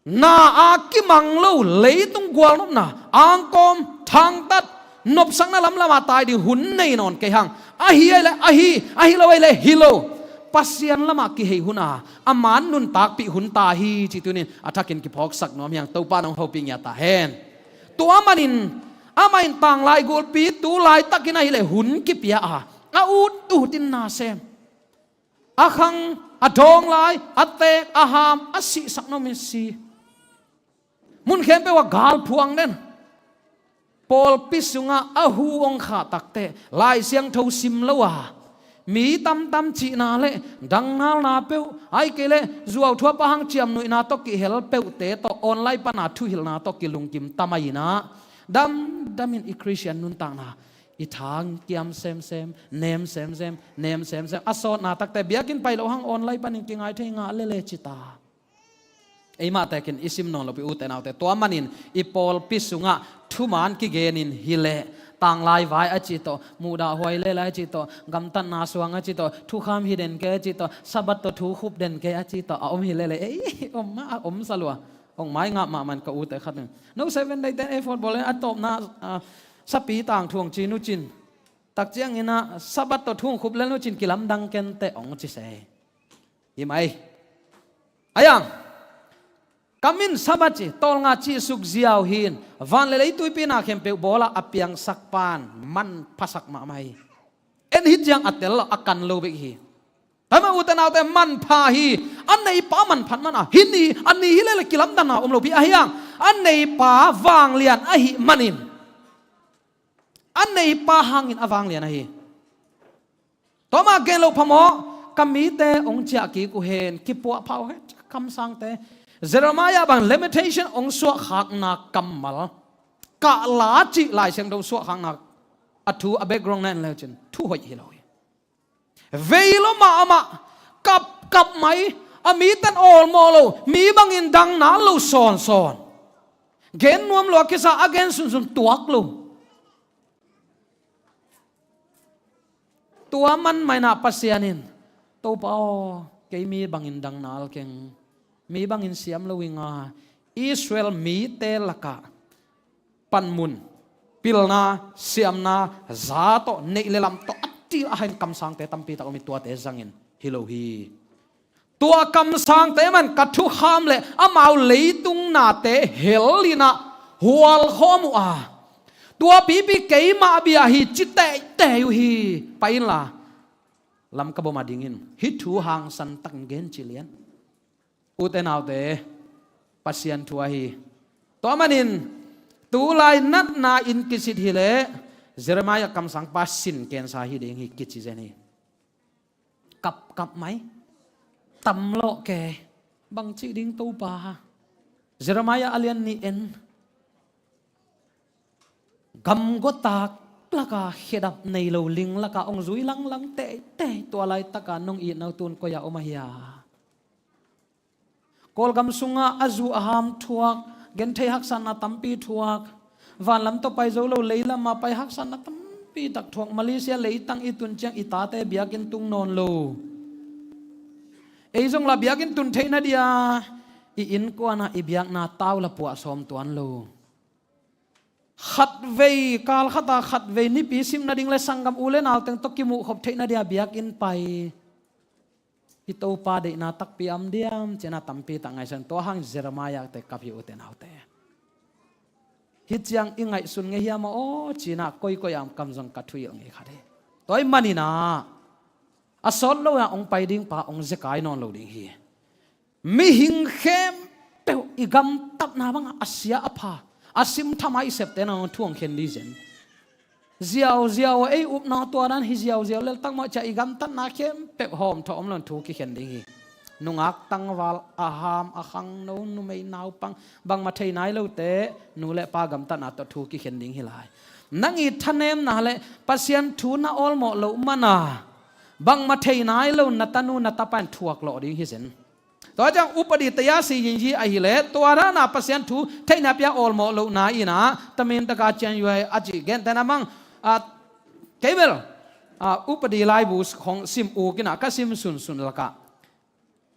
na a kimang lo leitung gualnopna angkawm thangtat nopsakna lamlama tai ding hun nei nawn kei hang. Ahi ahih le ahi, ahi lo ahih le hi lo. Pasian lamah kihei hun a, a man nuntakpih hun ta hi ci tunin a thakin kiphawksak nuam hi hang. Topa nong hopih ngiat ta hen. Tua manin amah in tanglai gulpi tu laitakin ahileh hun kipia a, a ut utin na sem, a khang, a dawng lai, a teek, a ham, a sihsak nuamin si. Mun khempeuh ah gal phuang den. Pawlpi sungah a hu hong khah takteh Lai Siangtho sim lo a, mi tamtam cihna le dangnalna peuh, ahih kei leh zuau thuap a hang ciamnuihna tawh kihel peuhte tawh online pana thuhilhna tawh kilungkim tam ahi inah, damdamin i Khristian nuntakna i thang kiam semsem, nem semsem, nem semsem. A sawtna takte biakinn pai loh hang online panin kingai thei ngah lele ci ta. Eimah tekin i sim nawn lopi ute naute, tua manin i pawlpi sungah thuman kigenin hileh, tanglai vai a ci tawh, muhdahhuai lelai a ci tawh, gamtatna suang a ci tawh, thukham hi den kei a ci tawh, Sabbath tawh thu khup den kei a ci tawh a om hilele, ei, om mah a om sa lua. Hong mai ngah mahmah in ka ute khat in, no, Seven Day ten effort bawl in a tawpna, ah, sapi tangthu hong ci nucin, tak ciangin ah Sabbath tawh thu hong khup lel nucin kilamdang kenteh hong ci se. Hi mai. Ayang, ka min Sabbath ci, tawlnga cihsuk ziau hi in, van le lei tuipi na khempeuh bawla a piangsak pan manphasak mahmah hi. En hi ciang a tel lo, a kan lo bek hi. Tua mah ute naute, manpha hi. A neipa manphat man a, hih ni, a ni hi lele kilamdanna om lopi ahi hang. A neipa vanglian ahih manin, a neipa hangin a vanglian ahi. Tua mah gen lo phamawh, ka mite hong ciah kik uh hen, kipuahpha uh hen, kamsangte. Jeremiah bang Lamentation hong suahkhakna kammal, kahla cih Lai Siangtho suahkhakna, a thu a background na en leucin thu hoih hi lo hi. Vei lo mahmah, kapkap mai, a miten awlmawh lo, mi bangin dang nal lo sawnsawn. Gen nuam lo a kisa, a gen sunsun tuak lo. Tua manmah inah Pasian in, Topa aw, kei mi bangin dang nal keng, mi bangin siam lo ing a, Israel mite lakah panmun, pilna, siamna, za tawh, neih le lam tawh a til a hain kamsangte tampi tak om hi, tuate zangin hi lo hi. Tua kamsangte man ka thukham le amau leitung nate hel inah hualkhawm uh a, tua pipi keimah bia hi ci teitei uh hi. Pai inla, Lamka boma dingin hih thu hangsan takin gen ci lian. Ute naute, Pasian thu ahi. Tua manin, tulai natna in kisit hileh, Jeremiah kamsangpa sin kensa hi ding hi kici zen hi. Kapkap mai, tam lawh ke, bangci ding Topa. Jeremiah a lian nih en. Gamguatak laka khedap nei lo ling laka hong zui langlang teitei, tua laitaka nong itna uh tun koi-ah om ahi a. Kawlgam sungah a zu a ham thuak, genthei haksatna tampi thuak, vanlam tawh pai zo lo, leilamah pai haksatna tampi tak thuak, Malaysia leitang i tun ciang i tate biakinn tung nawn lo. Ei zong la biakinn tun theihna dia i innkuanah i biakna tau la puah sawm tuan lo. Khatvei, kal khata khatvei nipi sim nading le sanggam u le nauteng tawh kimuhkhop theihna dia biakinn pai. I Topa deihna takpi am diam cina tampi tak ngaihsun. Tua hang Jeremiah te kap hi ute naute. Hih ciang i ngaihsun ngei hiam aw cina koikoi am kam zong ka thuhilh ngei kha ding. Tua ahih maninah a sawt lo a hong pai ding pa hong zekai nawn lo ding hi. Mihing khempeuh i gamtatna bangah a sia a pha, a simtham a i septe nangawn thu hong khen ding zen. Ziauziau a ei upna tua dan hi ziauziau leltak mawh ciah i gamtatna khempeuh hawmthawh om loin thu kikhen ding hi. Nungak tangval, a ham a khangno, numei naupang, bangmah thei nai lote nu le pa gamtatna tawh thu kikhen ding hi lai. Nang i thanemna le Pasian thu na awlmawh loh mana bangmah thei nai lo na tanu na tapa in thuak lawh ding hi zen. Tua ciang upadi taya si yinyi ahileh tua dana Pasian thu theihna pia awlmawh lohna inah tamin taka cian yuai a cih gentehna mang, a, kei bel, a, upadi laibu hong sim uk inah ka sim sunsun lakah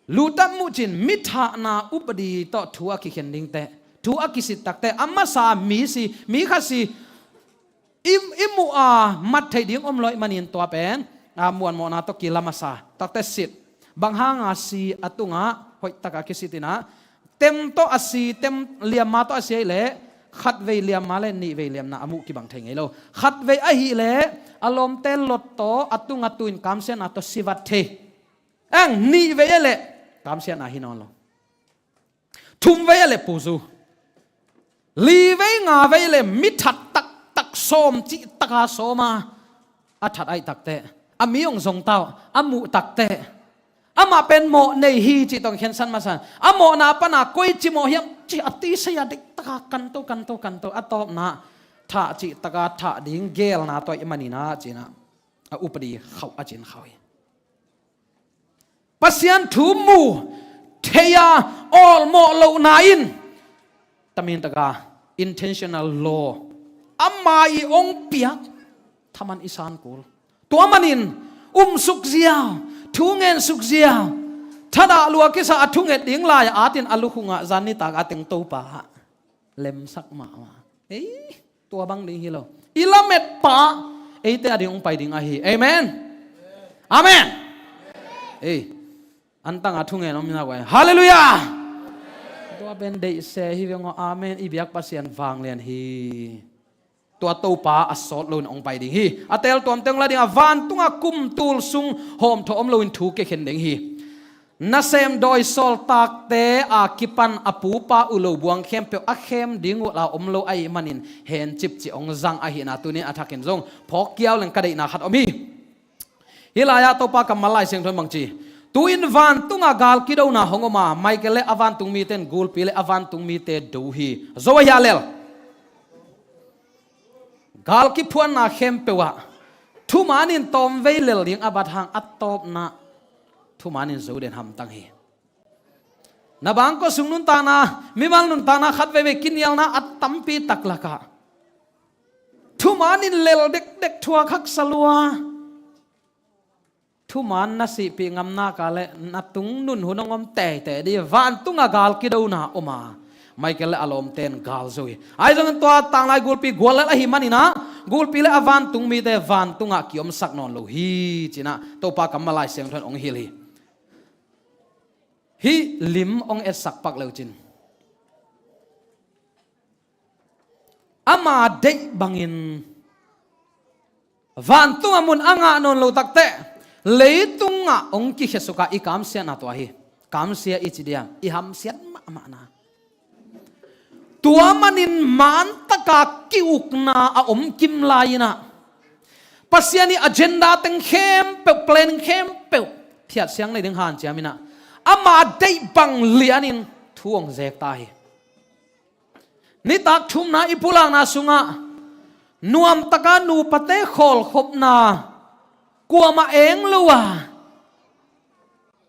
lutat mucin mithahna upadi tawh thu a kikhen dingte, thu a kisit takte a masa mi si, mi khat si, i, i muh a mat theih ding om lo ahih manin tua pen, a, muanmawhna tawh kila masa takte sit. Bang hanga si a tungah hoih takah kisit inah, tem tawh a si, tem liamma tawh a si ahih leh, khatvei liamma le nihvei liamna a muh kibang thei ngei lo. Khatvei ahih leh a lawmte Lot tawh a tungah tu-in kamsiatna tawh sivat thei. Eng, nihvei ahih leh kamsiatna hi nawn lo. Thumvei ahih leh puzu. Livei ngavei le mi that taktak sawm cih taka sawma a that ahih takteh, a mi hong zong tau a muh takteh, amah pen mawh nei hi cih tawh khensan masa. A mawhna pana koici mawh hiam cih a tisei a dik taka kanto kanto kanto a tawpna thah cih taka thah ding gelna tawh i maninah cinah a upadi khauh a cin khauh hi. Pasian thu mu thei-a awlmawh lohna in tamin taka intentional law ama i ong piak thaman i san kul. Tua manin um sukziau, thu ngen sukziau, thadah lua kisa a thunget ding lai-a atin a lukhungah zan nitak a teng Topa lemsak mahmah. Ei, tua bang ding hi lo. I lamet pa eite a ding ong pai ding ahi. Amen. Amen. Ei, antanga thungen om na guai. Halleluiah. Tua pen deihse hi veng aw. Amen. I biak Pasian vanglian hi. Tua Topa a sawt loin ong pai ding hi. A tel tuamte ong la ding a, vantunga kum tul sung hawmthawh om loin thu kikhen ding hi. Nasem dawi sawltakte a kipan a pupa uh lo buang khempeuh a khem ding uh la om lo ahih manin hencip ci ong zang ahihna tunin a thakin zong phawk kiau leng ka deihna khat om hi. Hih lai-ah Topa kammal Lai Siangtho in bang ci? Tu-in vantunga gal kidona hong om a, Michael le a vantung mite in gulpi le a vantung mite do hi. Zo ahi a lel. Gal kiphuanna khempeuh ah thumanin tawmvei lel ding a bat hang a tawpna thumanin zo den hamtang hi. Na bangkua sung nuntakna, mimal nuntakna khat veivei kinialna a tampi tak lakah thumanin lel dekdek thuak haksa lua. Thuman na sihpih ngamnak a le na tung nun hun hong om teitei dih. Vantunga gal kidona om a, Michael le a lawmte in gal zo hi. Ahi zongin tua tanglai gulpi guallel ahi maninah gulpi le a vantung mite vantungah kiomsak nawn lo hi cinah Topa kammal Lai Siangtho in hong hilh hi. Hih lim hong etsak pak leucin ama deih bangin vantungah mun a ngah nawn lo takteh leitungah hong kikhesuk a i kamsiatna tua hi. Kamsia i ci diam? I hamsiat mahmahna. Tua manin mantaka ki-ukna a om kim lai-inah Pasian i agenda teng khempeuh, plan khempeuh phiatsiang nei ding hanciam inah ama deih bang lianin thu hong zek ta hi. Nitak thumna i pulakna sungah nuamtaka nupate khawlkhopna kuamah eng lo a,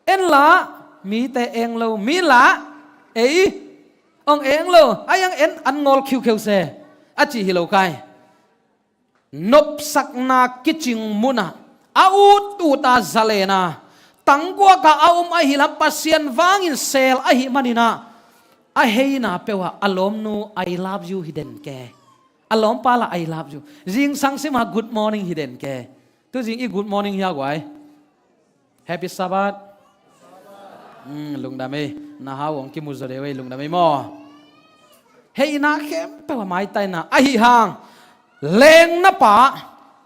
en lah mite eng lo, mi lah ei hong eng lo, a iang en an ngawl khiukheu se a cih hi lo kai. Nopsakna kicing munah a utut a zalen a tangguaka a om ahi lam Pasian vangin sel ahi maninah a heina peuhah a lawmnu I love you hi den ke. A lawmpa lah I love you. Zingsang simah good morning hi den ke. Tuzing i good morning hi a guai. Happy Sabbath. Hmm, lungdam ei. Na hau hong kimu zaw deuh ei, lungdam ei maw. Heina khempeuh a maitaina ahi hang lengna pa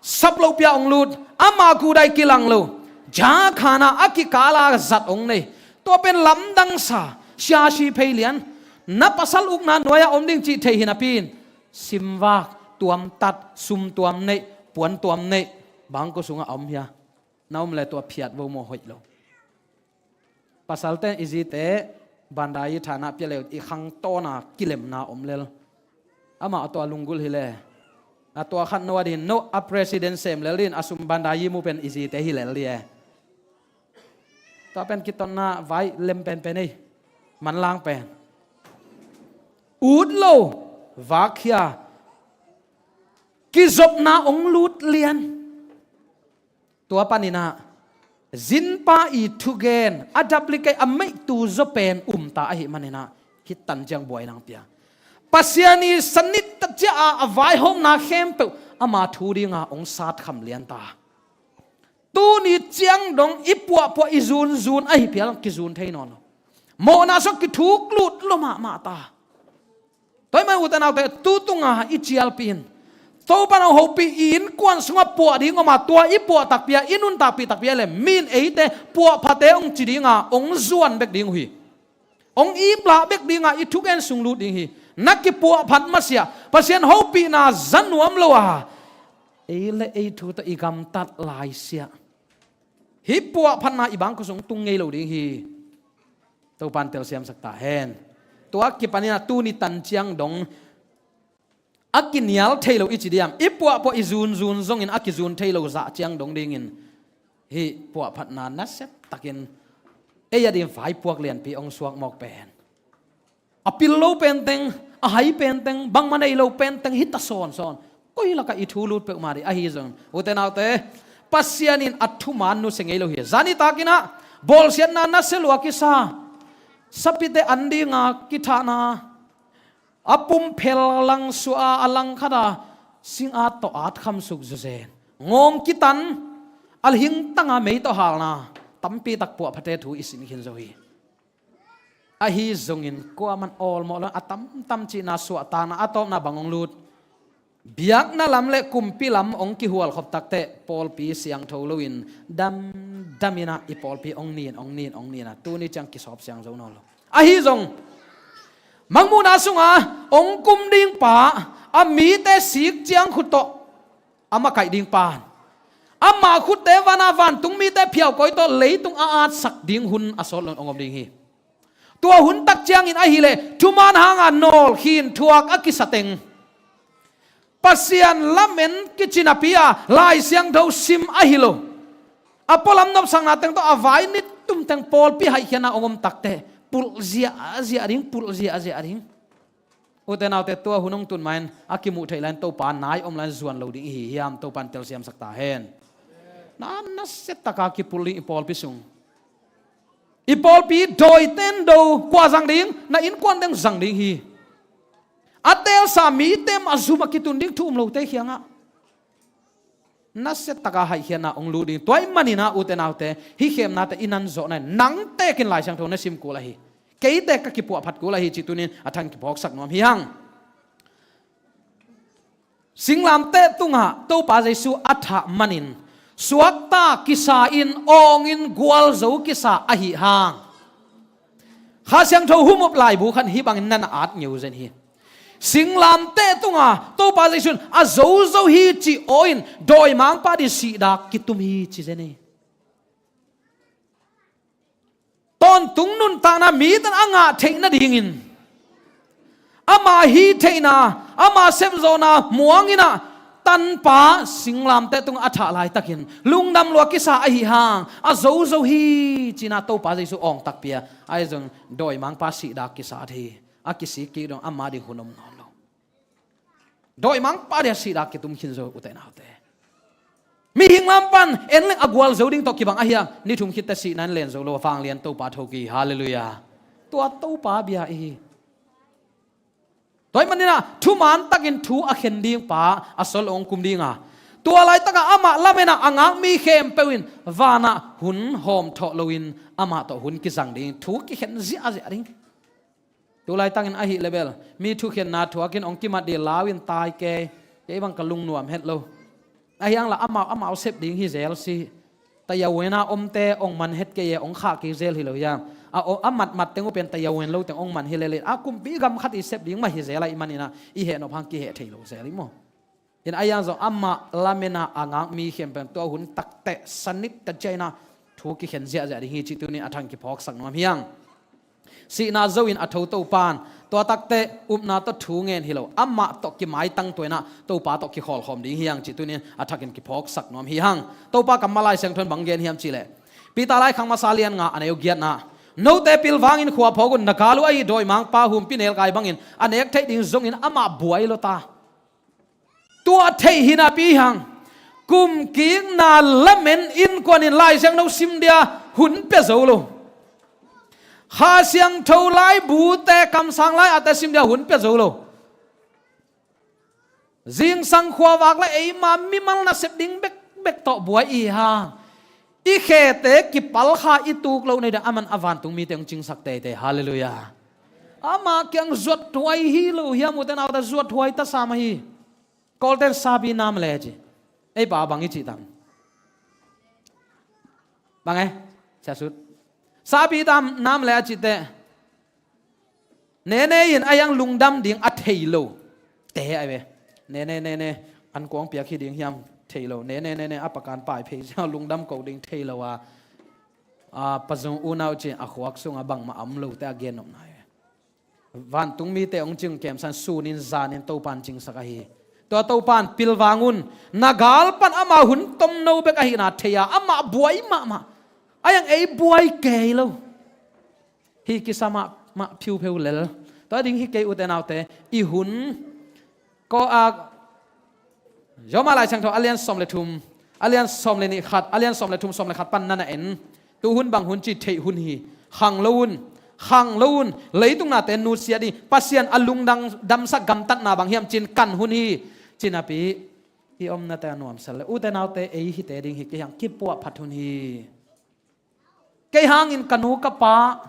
sap loh pia hong lut, ama gudai kilang lo, jakhanah a kikala zat hong nei. Tua pen lamdangsa siasi phei lian. Na pasal ukna nuai-ah om ding cih thei hi napi-in simvak, tuamtat, sum tuam neih, puan tuam neih, bangkua sungah a om hia? Na om le tua phiat vo maw, hoih lo. Pasalte i zite bandai i thanah pia leu i khangtawna kilemna om lel. Amah a tua lunggulh hi le a tua khat no a din no a president sem lel din a sum bandai i mu pen i zite hi lel di e. Tua pen kitonna vai lem penpen ei. Manlang pen ut lo, vakkhia, kizopna hong lut lian. Tua paninah zinpa i thugen a duplicate a meihtu zaw pen umta ahi maninah hih tan ciang buai nang pia. Pasian i sanit tacia a a vaihawmna khempeuh ama thu dinga hong satkham lianta. Tuni ciang dong i puahpuah i zunzun ahi phial kizun thei nawn lo. Mawhna sung kithuk lut lo mahmah ta. Tua ahih man ute naute, tu tunga i cialpih in Topa in hong hopih, i innkuan sungah puah ding om a, tua i puah takpi a, i nuntakpih takpi a le, mi in eite puahphate hong ci ding a, hong zuan bek ding uh hi. Hong iplah bek ding a, i thugen sung lut ding hi. Na kipuahphat masiah Pasian hopihna za nuam lo a, ei le ei thu tawh i gamtat laisiah hih puahphatna i bangkua sung tung ngei lo ding hi. Topa in telsiamsak ta hen. Tua kipan in a tuni tan ciang dong a kinial thei lo i ci diam, i puahpuah i zunzun zongin a kizun thei lo zah ciang dong dingin hih puahphatna nasia takin ei a ding vaipuak lianpi hong suak mawk pen, a pil lo penteng, a hai penteng, bangmah nei lo penteng hi ta sawnsawn. Koi lakah i thu lut peuhmah ding ahi zongin, ute naute, Pasian in a thuman nusia ngei lo hi. Zani takin a bawlsiatna nasia lua kisa, sapite an dinga kithahna, a pumphel langsuah a, a langkhat a singat tawh at khamsuk zuzen, ngawng kitan, a hingtanga mei tawh halna, tampi tak puahphate thu i sin khin zo hi. Ahi zongin kuaman awlmawh lo, a tamtam cihna suahtakna, a tawpna bang hong lut, biakna lam le kumpi lam hong kihualkhop takteh pawlpi siangtho loin damdam in a i pawlpi hong nin, hong nin, hong nin a, tuni ciang kisawp siang zo nawn lo. Ahi zong, mangmuhna sunga hong kum ding pa a mite sik ciang khut tawh a makaih ding pa, amah khutte vana vantung mite phiaukoi tawh leitung a atsak ding hun a sawt loin hong om ding hi. Tua hun tak ciangin ahileh thuman hanga nawlkhin thuak a kisateng, Pasian lamen kici napi a Lai Siangtho sim ahi lo, a pualam nopsakna teng tawh a vai nitumteng pawlpi haihkhiatna hong om takteh pulh ziahziah ding, pulh ziahziah ding. Ute naute, tua hun hong tun mahin a kimuh theih lai-in Topa nai om lai-in zuan lo ding i hi hiam? Topa in telsiamsak ta hen. Na nasia taka kipulh ding i pawlpi sung. I pawlpi dawiten do kua zang ding? Na innkuan teng zang ding hi. A teelsa mite mah zum a kitun ding thu um lote kiangah nasia taka haihkhiatna hong lut ding. Tua ahih manin a ute naute, hih khemnate i nan zawhna in nang tekin Lai Siangtho na sim kul ahi, keite ka kipuahphat kul ahi cih tuni-in a thak-in kiphawksak nuam hi hang. Singlamteh tungah Topa Jesu a thah manin suakta kisa in, awngin gualzo kisa ahih hang, Kha Siangtho humup laibu khat hih bangin na na at ngeu zen hi. Singlamteh tunga Topa Jesu in a zozo hi cih aw-in dawimangpa ading sihdak kitum hi ci zen hi. Tawntung nuntakna mite in a ngah theih nadingin ama hih theihna, ama sepzawhna muang in a, Tanpa singlamteh tungah a thah laitakin lungdam lua kisa ahih hang a zozo hi ci-in a Topa Jesu awng takpi a, ahi zong dawimangpa sihdak kisa thei hi. A kisik kik dong ama ading hun om nawn lo. Dawimangpa ading a sihdak kitum khin zo, ute naute. Mihing lam pan en leng a gualzo ding tawh kibang ahi a, ni thum khit teh sihna in len zo lo, vanglian Topa thokik hi. Halleluiah. Tua Topa bia i hi. Tua ahih manin a thuman takin thu a khen ding pa a sawt loh hong kum ding a, tua laitakah amah lamen a a ngak mi khempeuh in vanah hun hawmthawh loin amah tawh hun kizang ding, thu kikhen ziahziah ding. Tu laitakin ahih leh bel mi thukhenna thuakin hong kimat ding lau in tai kei, kei bang ka lungnuam het lo. Ahi hang lah amau amau sep ding hi zel si. Tayawen a omte hong man het kei e, hong khah kik zel hi lo hiam? A, a matmat teng uh pen tayawen lo teng hong man hi lel in, a kumpi gam khat i sep ding mah hi zel ahih manin a, i heh nop hang kiheh thei lo zel hi maw. In ahi hang zong amah lamen a a ngak mi khempeuh in tua hun takteh sanit ta ciah in a thu kikhen ziahziah ding hi cih tuni-in a thak-in kiphawksak nuam hi hang. Sihna zo in a tho Topa in tua takteh upna tawh thu ngen hi lo, amah tawh kimaitang tua in a Topa tawh kikhawlkhawm ding hi hang cih tuni-in a thak-in kiphawksak nuam hi hang. Topa kammal Lai Siangtho in bang gen hiam cih leh, Peter laikhak masa lian nga a neu giatna, note pilvangin khua phawk un, na gal uh ahi dawimangpa humpinelkai bangin a nek theih ding zongin amah buai lo ta. Tua theih hi napi hang, kumkikna lamen innkuan in Lai Siangtho sim dia hun pia zo lo. Kha Siangtho laibute, kamsang lai-ate sim dia hun pia zo lo. Zingsang khuavak le eima mimal nasep ding bekbek tawh buai i hi hang. I khete kipalkha i tuk loh nei ding a, aman a vantung mite hong cingsak teitei. Halleluiah. Ama kiang zuat huai hi lo hiam, ute naute, zuat huai tasa mah hi. Kawlten sabi nam le a ci. Ei pa bang i cih tam? Bang e? Sia Sut. Sabi tam nam le a cih teh. Nene in a hiang lungdam ding a thei lo te ai ve. Nene, nene, an kuang piak hi ding hiam thei lo. Nene, nene, a pakan pai phei sia lungdam ko ding thei lo a. A, pazung unau ci a khuak sung a bangmah a om lo te a gen nopna ai ve. Vantung mite hong cing kemsan sunin zanin Topan cingsak ahi. Tua Topan pilvang un, na gal pan ama hun tomno bek ahihna thei a, amah buai mahmah. A hiang ei buai kei lo. Hi kisa mahmah phiupheu lel. Tua ding hi kei, ute naute, i hun ko a, Roma Lai Siangtho a lian sawm le thum, a lian sawm le nih khat, a lian sawm le thum, sawm le khat pan na na en. Tu hun bang hun ci, theih hun hi. Khang lo un, khang lo un, leitung nate nusia ding, Pasian a lungdam, damsak gamtatna bang hiam cin kan hun hi. Cinapi i omnate a nuamsel le, ute naute, ei hite ding hi kei hang kipuahphat hun hi. Kei hangin ka nu ka pa,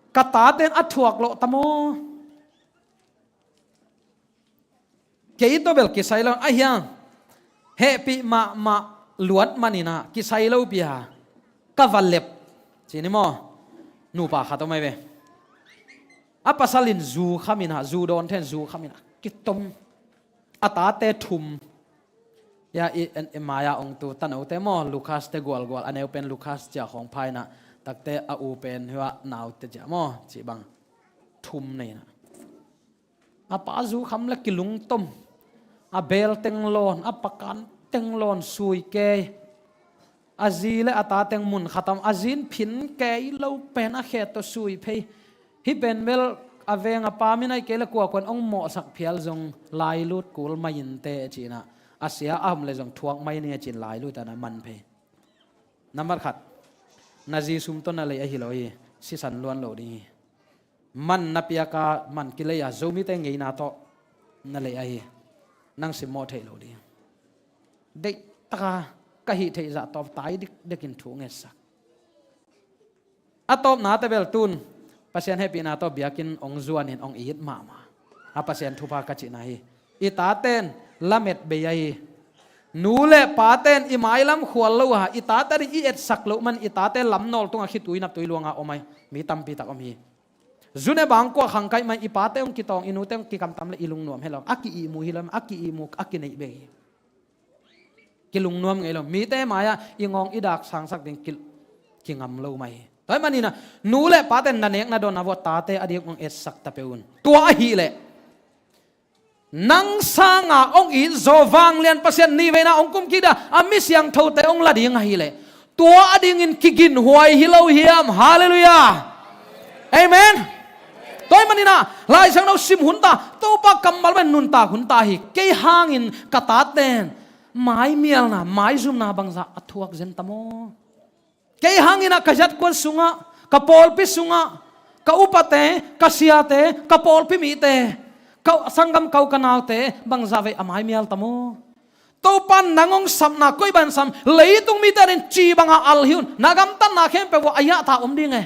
ka taten a thuak loh ta maw? Kei tawh bel kisai lo a hiang. Hehpih mahmah luat maninah kisai lo pia. Ka va lep. Cini maw? Nupa khat om ai ve. A pasal in zu khaminah, zu dawn then zu khaminah kitom. A tate thum. Ya i, i maya ong tu tanote maw, Lucas te gualgual, a neu pen Lucas cia khawng phainah, takte a u pen hua naute cia maw, cih bang thum neinah. A pa zu kham le kilungtom, a bel teng lawn, a pakan teng lawn sui kei. A zi le a ta teng mun khatam, a zin phin kei lo pen a khet tawh sui phei. Hi pen bel a veng a pa min ai kei le kuakuan ong mawhsak phial zong lailut kul mai in te cinah. A sia a hom le zong thuak mai ni a cin lailut ana man phei. Nambat khat, na zi sum tawh na lei ahi lo hi, sisan luan lo ding hi. Man na piaka man kilei a Zomite ngeina tawh na lei ahi. Nang simmawh theih lo ding. Deihtaka ka hih theih zah tawp tai dikdekin thu ngetsak. A tawpna te bel tun Pasian hehpihna tawh biakinn ong zuanin ong it mahmah. A Pasian thupha ka cihna hi. I taten lamet bei ahi. Nu le paten i mailam khual lo a, i tate ding i etsak loh man i tate lamnawl tungah khitui naptui luanga om ai. Mi tampi tak om hi. Zune bangkua khangkaih mai i pate hong kitawng, i nute hong kikamtam le i lungnuam helo. A ki-ihmu hi lo, a ki-ihmu, a kineih bek hi. Kilungnuam ngei lo. Mite mai-ah i ngawng i dak sangsak ding ki, kingam lo mai hi. Tua hi maninah nu le pate na nek na dawn na vua tate a ding hong etsak ta peuh un. Tua ahih leh nang sanga hong it zaw vanglian Pasian nihveina hong kum kik dia a mi siangthote hong la ding ahih leh tua a dingin kiginhuai hi lo hiam? Halleluiah. Amen. Tua hi maninah Lai Siangtho sim hun ta, Topa kammal pen nuntak hun ta hi. Kei hangin ka taten maimialna, maizumna bangzah a thuak zen ta maw? Kei hanginah ka zatkuan sungah, ka pawlpi sungah, ka upate, ka siate, ka pawlpi mite, ka sanggam kau ka naute bangzah vei a maimial ta maw? Topan nang hong sapna koi ban sam, leitung mite ading ci banga al hi un. Na gamtatna khempeuh uh a yahta om ding e.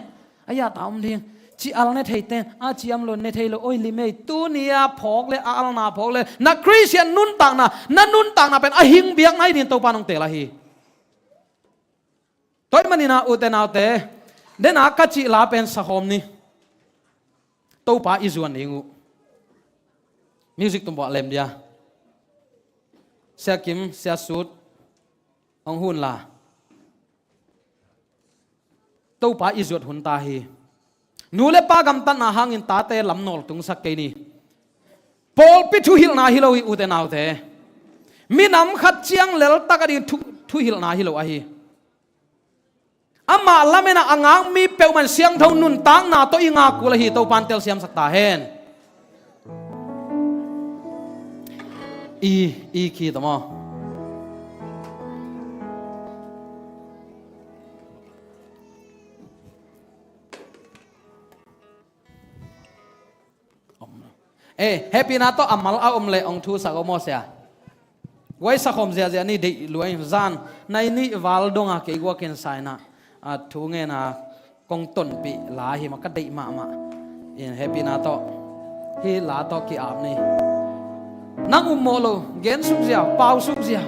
A yahta om ding. Ci al ne theiten a ciam lo ne thei lo, oi limei, tuni-a phawk le a alna phawk le na Khristian nuntakna, na nuntakna pen a hing biakna hi dingin Topan hong teel ahi. Tua hi maninah ute naute, dena ka cih la pen sakhawm ni. Topa i zuan ding uh. Music tumbuah lem dia. Sia Kim, Sia Sut, hong hun la. Topa i zuat hun ta hi. Nu le pa gamtatna hangin tate lamnawl tungsak kei ni. Pawlpi thuhilhna hi lo hi ute naute. Minam khat ciang leltak a ding thu, thuhilhna hi lo ahi. Amah lamenah a ngak mi peuhmah in siangtho nuntakna tawh i ngak kul ahi. Topan telsiamsak ta hen. I, i khi tawh maw? Eh, hehpihna tawh a mal a om le ong thusak aw maw sia? Guai sakhawm ziahziah ni deih lua in zan nai nih val donga kei guakin saina a thu ngena kong tonpih la hi ma ka deih mahmah. In hehpihna tawh hih la tawh ki-ap ni. Nang ummawh lo, gen sukzia, pau sukzia,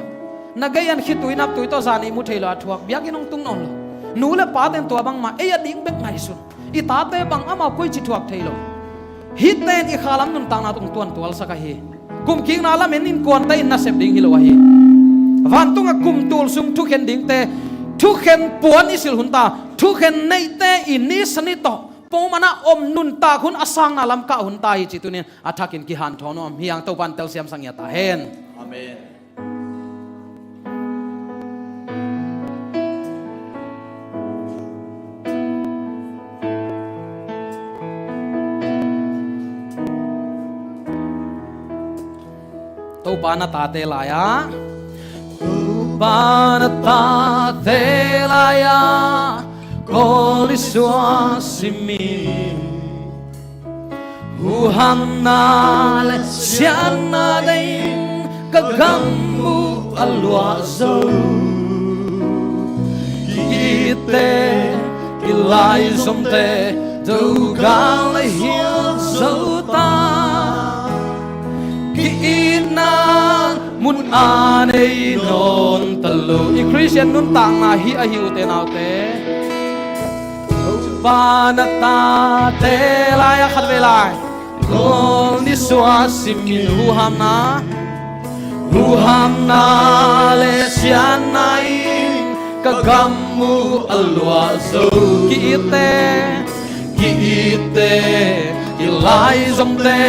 na gei an khitui naptui tawh zan i mu thei lo a thuak biakinn hong tung nawn lo. Nu le paten tua bangmah ei a ding bek ngaihsun. I tate bang amau koici thuak thei lo. Hihte in i khalam nuntakna tung tuantualsak ahi. Kumkikna lamin innkuante in nasep ding hi lo ahi. Vantungah kumtul sung thukhen dingte, thukhen puan i silh hunta, thukhen neihte i ni sani tawh pongmana om nuntak hun a sangna lam kah hunta hi ci tunin a thakin kihanthawn nuam hi hang. Topan telsiam sangia ta hen. Amen. Topa na tate lai-ah, Topa na tate lai-ah, Kawl i suah simin, huhamna le siatna deihin ka gam uh a luah zo. Ki-itte, kilaizomte, dogal a hial zo ta. Ki-itna mun a nei nawn ta lo. I Khristian nuntakna hi ahi, ute naute. Topa na tate lai-ah khatvei lai, Kawl i suah simin, huhamna, huhamna le siatna in ka gam uh a luah zo. Ki-itte, ki-itte, kilaizomte,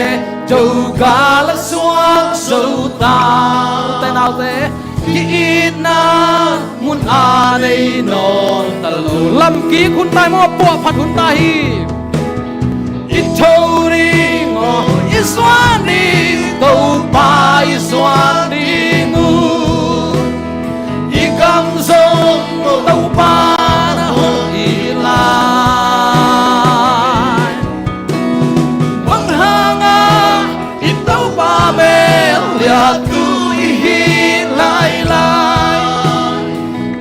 dogal a suak zo ta. Ute naute, ki-itna mun a nei nawn ta lo. Lamkik hun ta hi maw, puahphat hun ta hi. I tho ding aw, i zuan ding, Topa i zuan ding uh. I gam zong Topa na hon i lai. Bang hanga i Topa mel liatu i hi lailai.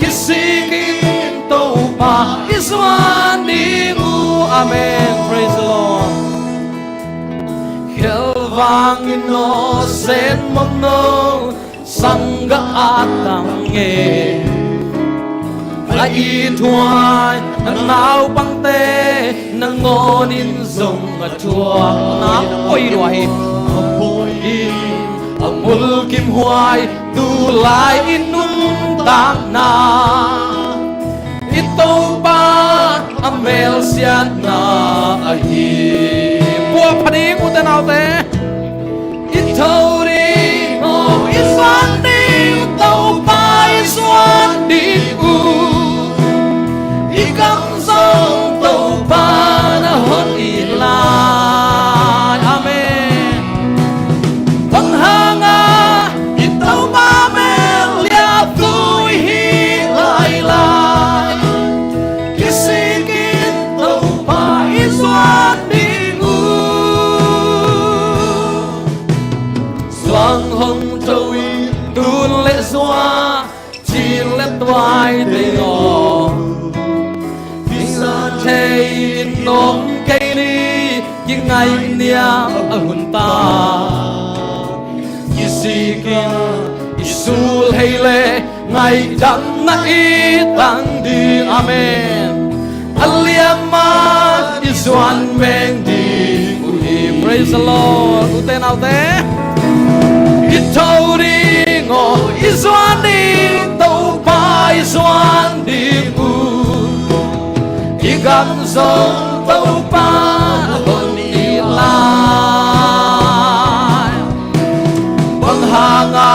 Kisikin Topa i zuan ding uh. Amen. Praise the Lord. Khelvang in aw sen mawk no, sanggah a tang nge. A ithuai a naupangte nangawnin zong a thuak na poi lua hi. A poi in a mulkimhuai tulai i nuntakna i Topa a melsiatna ahi. Puahphat ding, ute naute. I tho ding aw, i zuan ding, Topa i zuan ding uh. I gam zong Topa na hon i lai. Amen. Bang hanga i Topa mel liatu i hi lailai. Kisikin Topa i zuan ding uh. Zuang hong tho in tun le zua, cin le tuai teng aw. Visa thei in om kei ni, kingaihniam a hun ta. Kisikin i sulhei le ngaihdamna i tang ding. Amen. A liamma i zuan meng ding uh hi. Praise the Lord. Ute naute, i tho ding aw, i zuan ding, Topa i zuan ding uh. I gam zong Topa na hon i lai. Bang hanga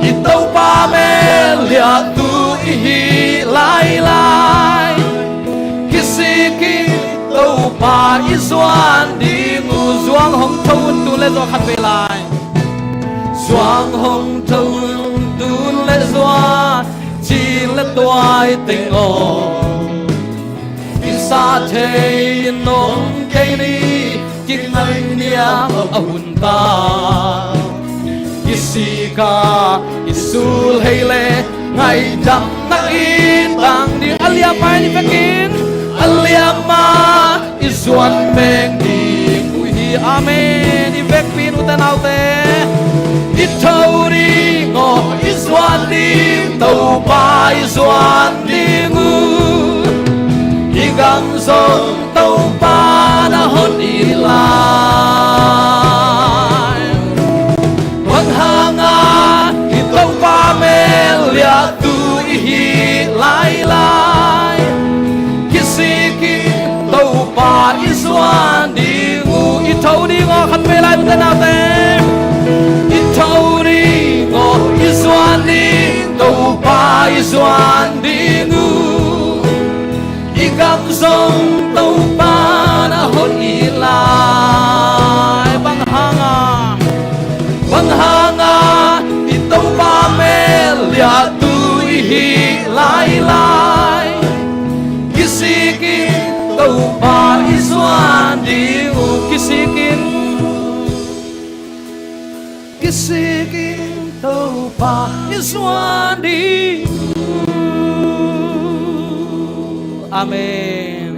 i Topa mel liatu i hi lailai. Kisikin Topa i zuan ding uh. Zuang hong tho un tun le zua khat vei lai. Zuang hong tho un tun le zua, cin le tuai teng aw. Visa thei in om kei ni, kingaihniam a hun ta. Kisik Ka i sulhei le ngaidamna i tang ding. A liamma in i vekin, a liamma i zuan meng ding uh hi. Amen. I vekpi in ute naute, i tho ding aw, i zuan ding, Topa i zuan ding uh. I gam zong Topa na hon i lai. Bang hanga i Topa mel liahtu i hi lailai. Kisikin Topa i zuan ding uh. I tho ding aw, khat vei lai ute naute. I tho ding aw, i zuan ding, Topa i zuan ding uh. I gam zong Topa na hon i lai. Bang hanga, bang hanga i Topa mel liahtu i hi lailai. Kisikin Topa i zuan ding uh. Kisikin, kisikin Topa i zuan ding. Amen.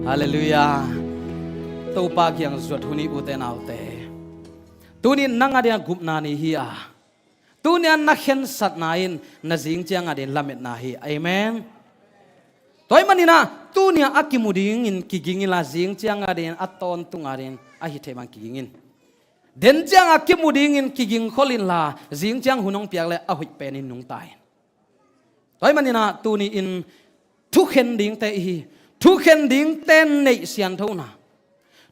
Halleluiah. Topa kiang zuat hun hi ute naute. Tuni nang a ding a gupna ni hi a, tuni a na khensatna in na zing ciang a ding lametna hi. Amen. Tua ahih manin ah tuni a kimu dingin kiging inla, zing ciang a ding a tawntung a ding a hi thei bang kiging in. Den ciang a kimu dingin kiging khol inla, zing ciang hun hong piak le a hoih penin nungta in. Tua ahih manin ah tuni in thukhen dingte i hi. Thukhen dingte neih sianthona,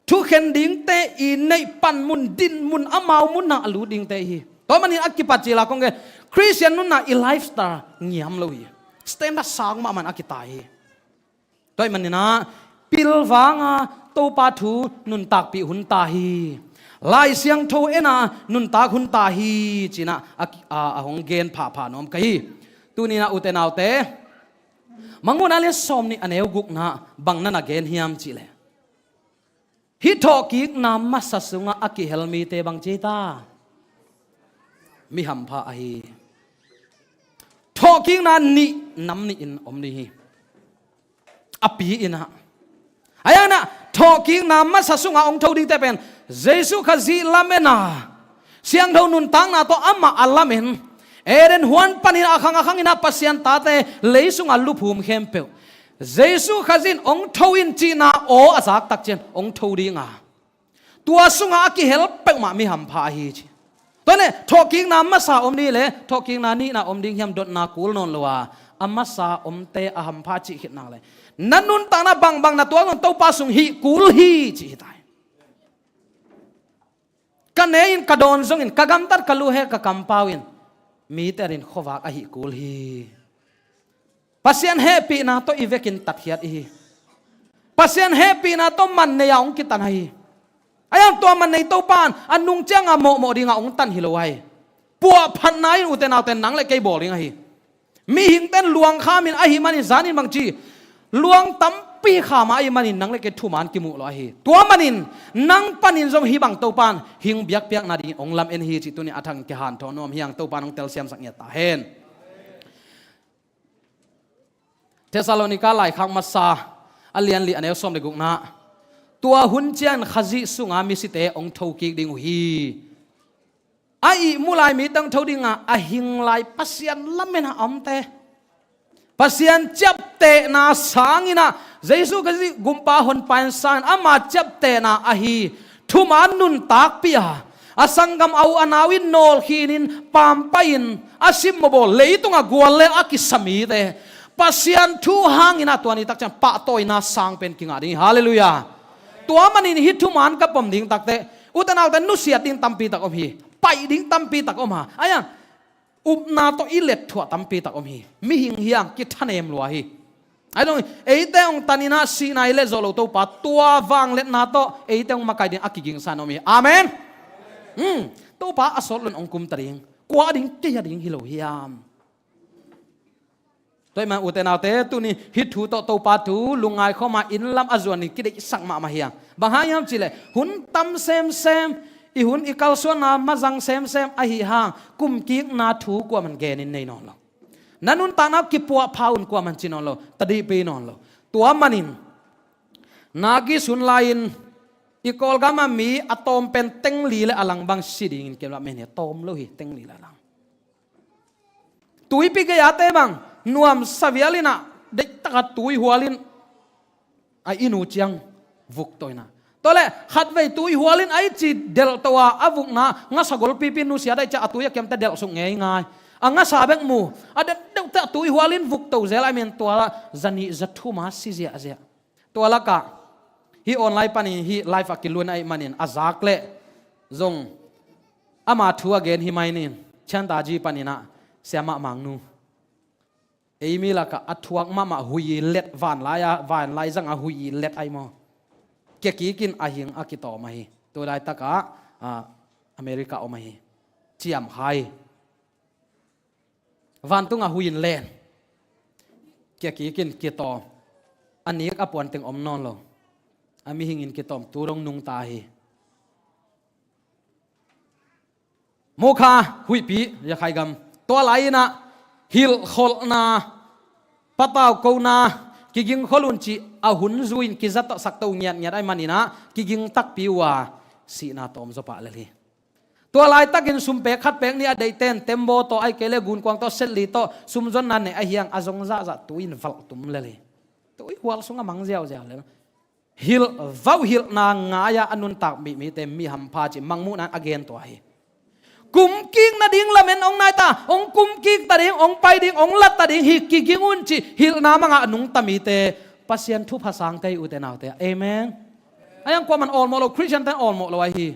thukhen dingte i neih panmun, dinmun, amau munah a lut dingte i hi. Tua ahih manin a kipat cila kong gen, Khristian nunah i lifestyle ngiam lo hi. Standard sang mahmah in a kitai hi. Tua ahih manin ah pilvanga Topa thu nuntakpih hun ta hi. Lai Siangtho ena nuntak hun ta hi, ci-in ah a, a, a hong gen phapha nuam ka hi. Tuni in ah ute naute, Mangmuhna lian sawmnih a neu gukna bang na na gen hiam cih leh, hih thawhkikna masa sungah a kihel mite bang ci ta? Mi hampha ahi. Thawhkikna nih nam nihin om ding hi. A pi-in ah, a yang ah thawhkikna masa sungah hong tho dingte pen Jesu Khazih lamen a, siangtho nuntakna tawh amah a lamen, Eden huan panin a khang a khangin ah Pasian tate lei sungah luphum khempeuh, Jesu Khazih in hong tho in cihna aw a zak tak ciang hong tho ding a, tua sungah a kihel peuhmah mi hampha ahi ci. Tua leh thawhkikna masa om ding leh thawhkikna nihna om ding hiam dotna kul nawn lo a, a masa omte a hampha cih khit nak leh, na nuntakna bangbang na tuak nawn Topa sung hih kul hi cih hi ta hi. Ka ne in, ka dawn zongin, ka gamtat, ka luhek, ka kampau in mite adingin khuavak ahih kul hi. Pasian hehpihna tawh i vekin tatkhiat i hi. Pasian hehpihna tawh man nei a hong kitan ahi. A yang tua man nei Topa in a nung ciangah mawhmawh dingah hong tan hi lo ahi. Puahphatna in ute naute nang le kei bawl ding ahi. Mihingte in luang khamin ahih manin zanin bangci, luang tampi kham a ahih manin nang le kei thuman kimuh lo ahi. Tua manin nang panin zong hih bang Topa in hing biakpiakna dingin hong lamen hi cih tuni a thak in kihanthawn nuam hi hang. Topa in hong telsiamsak ngiat ta hen. Thessalonika laikhak masa a lian li a neu sawm le gukna, tua hun ciangin Khazih sunga misite hong thokik ding uh hi. A ihmu lai mite hong tho ding a, a hing lai Pasian lamen a omte, Pasian ciaptehna sangin ah, Jesu Khazih gumpa honpa in sangin ama ciaptehna ahi thuman nuntakpih a, a sanggam a u a nau in nawlkhin in, pampaih in, a simmawhbawl leitungah gual le a kisa mite, Pasian thu hangin ah tua ni tak ciang pahtawina sang pen kingah ding hi. Halleluiah. Tua manin hih thuman ka pom ding takteh, ute naute, nusiat ding tampi tak om hi. Paih ding tampi tak om a, a yang upna tawh i letthuah tampi tak om hi. Mihing hi hang kithanem lua hi. Ahi zongin eite hong tanin ah sihna i let zawh loh Topa, tua vangliatna tawh eite hong makaih ding a kigingsa in om hi. Amen. Hmm. Topa a sawt loin hong kum ta ding, kua a ding, kei a ding hi lo hiam? Tua ahih manin ute naute, tuni hih thu tawh Topa thu lungngai khawm a inn lam a zuan ding kideihsak mahmah hi hang. Bang hang hiam cih leh hun tam semsem, i hun i kalsuanna mazang semsem ahi hang, kumkikna thu kuaman genin nei nawn lo. Na nuntakna kipuahpha un kuaman ci nawn lo, tadihpih nawn lo. Tua manin, na kisun lai-in i Kawlgam a mi a tawm pen tengli le a lang bang si dingin kiam lah men hi, tawm lo hi, tengli le a lang. Tuipi gei-ate bang nuamsa vial in ah, deihtaka tui hualin a inn uh ciang vukto in ah. Tua leh khatvei tui hualin a i ci delhto a, a vukna ngasa golpipi nusia daih ciah a tui a kiamte delhsuk ngeingai. A ngasa bek mu, a deuhdeuhte a tui hualin vukto zel a, i men tua lah zanih zathum a si ziahziah. Tua lakah hih online panin hih live a kilun ahih manin a zak leh zong ama thu a gen hi mai nin, Chiantaji panin ah, Siamah Mangnu, ei mi lakah a thuak mahmah Huilet, vanlai a, vanlai zang a Huilet ahi maw, kia kikin a hing a kitawm ahi. Tu laitakah, ah, America om ahi. Ciamkha hi. Vantungah Huilet, kia kikin kitawm. A nik a puanteng om nawn lo. A mihingin kitawm, tu dong nungta hi. Mokha huihpi, Yakhai gam. Tua lai-in ah hilhkholhna, patau kona, kigingkhol un cih a hun zui-in kizatsak to ngiatngiat ahih manin ah kiging takpi uh a, sihna tawm zaw pah lel hi. Tua laitakin sumpek khatpek nih a deihten tembaw tawh, ahih kei leh gunkuang tawh, setli tawh sumzonna nei ahi hang, a zong zahzah tui-in valh tum lel hi. Tui hual sungah mang ziauziau lel. Hilh, vauhilhna ngai-a a nuntak mihmite mi hampha cih Mangmuhna in a gen tua hi. Kumkik nading lamen hong nai ta, hong kumkik ta ding, hong pai ding, hong lat ta ding hi, kiging un cih hilhna mangah a nungta mite Pasian thupha sangte hi, ute naute. Amen. Ahi hang kuaman awlmawh lo, Khristiante in awlmawh lo ahi hi.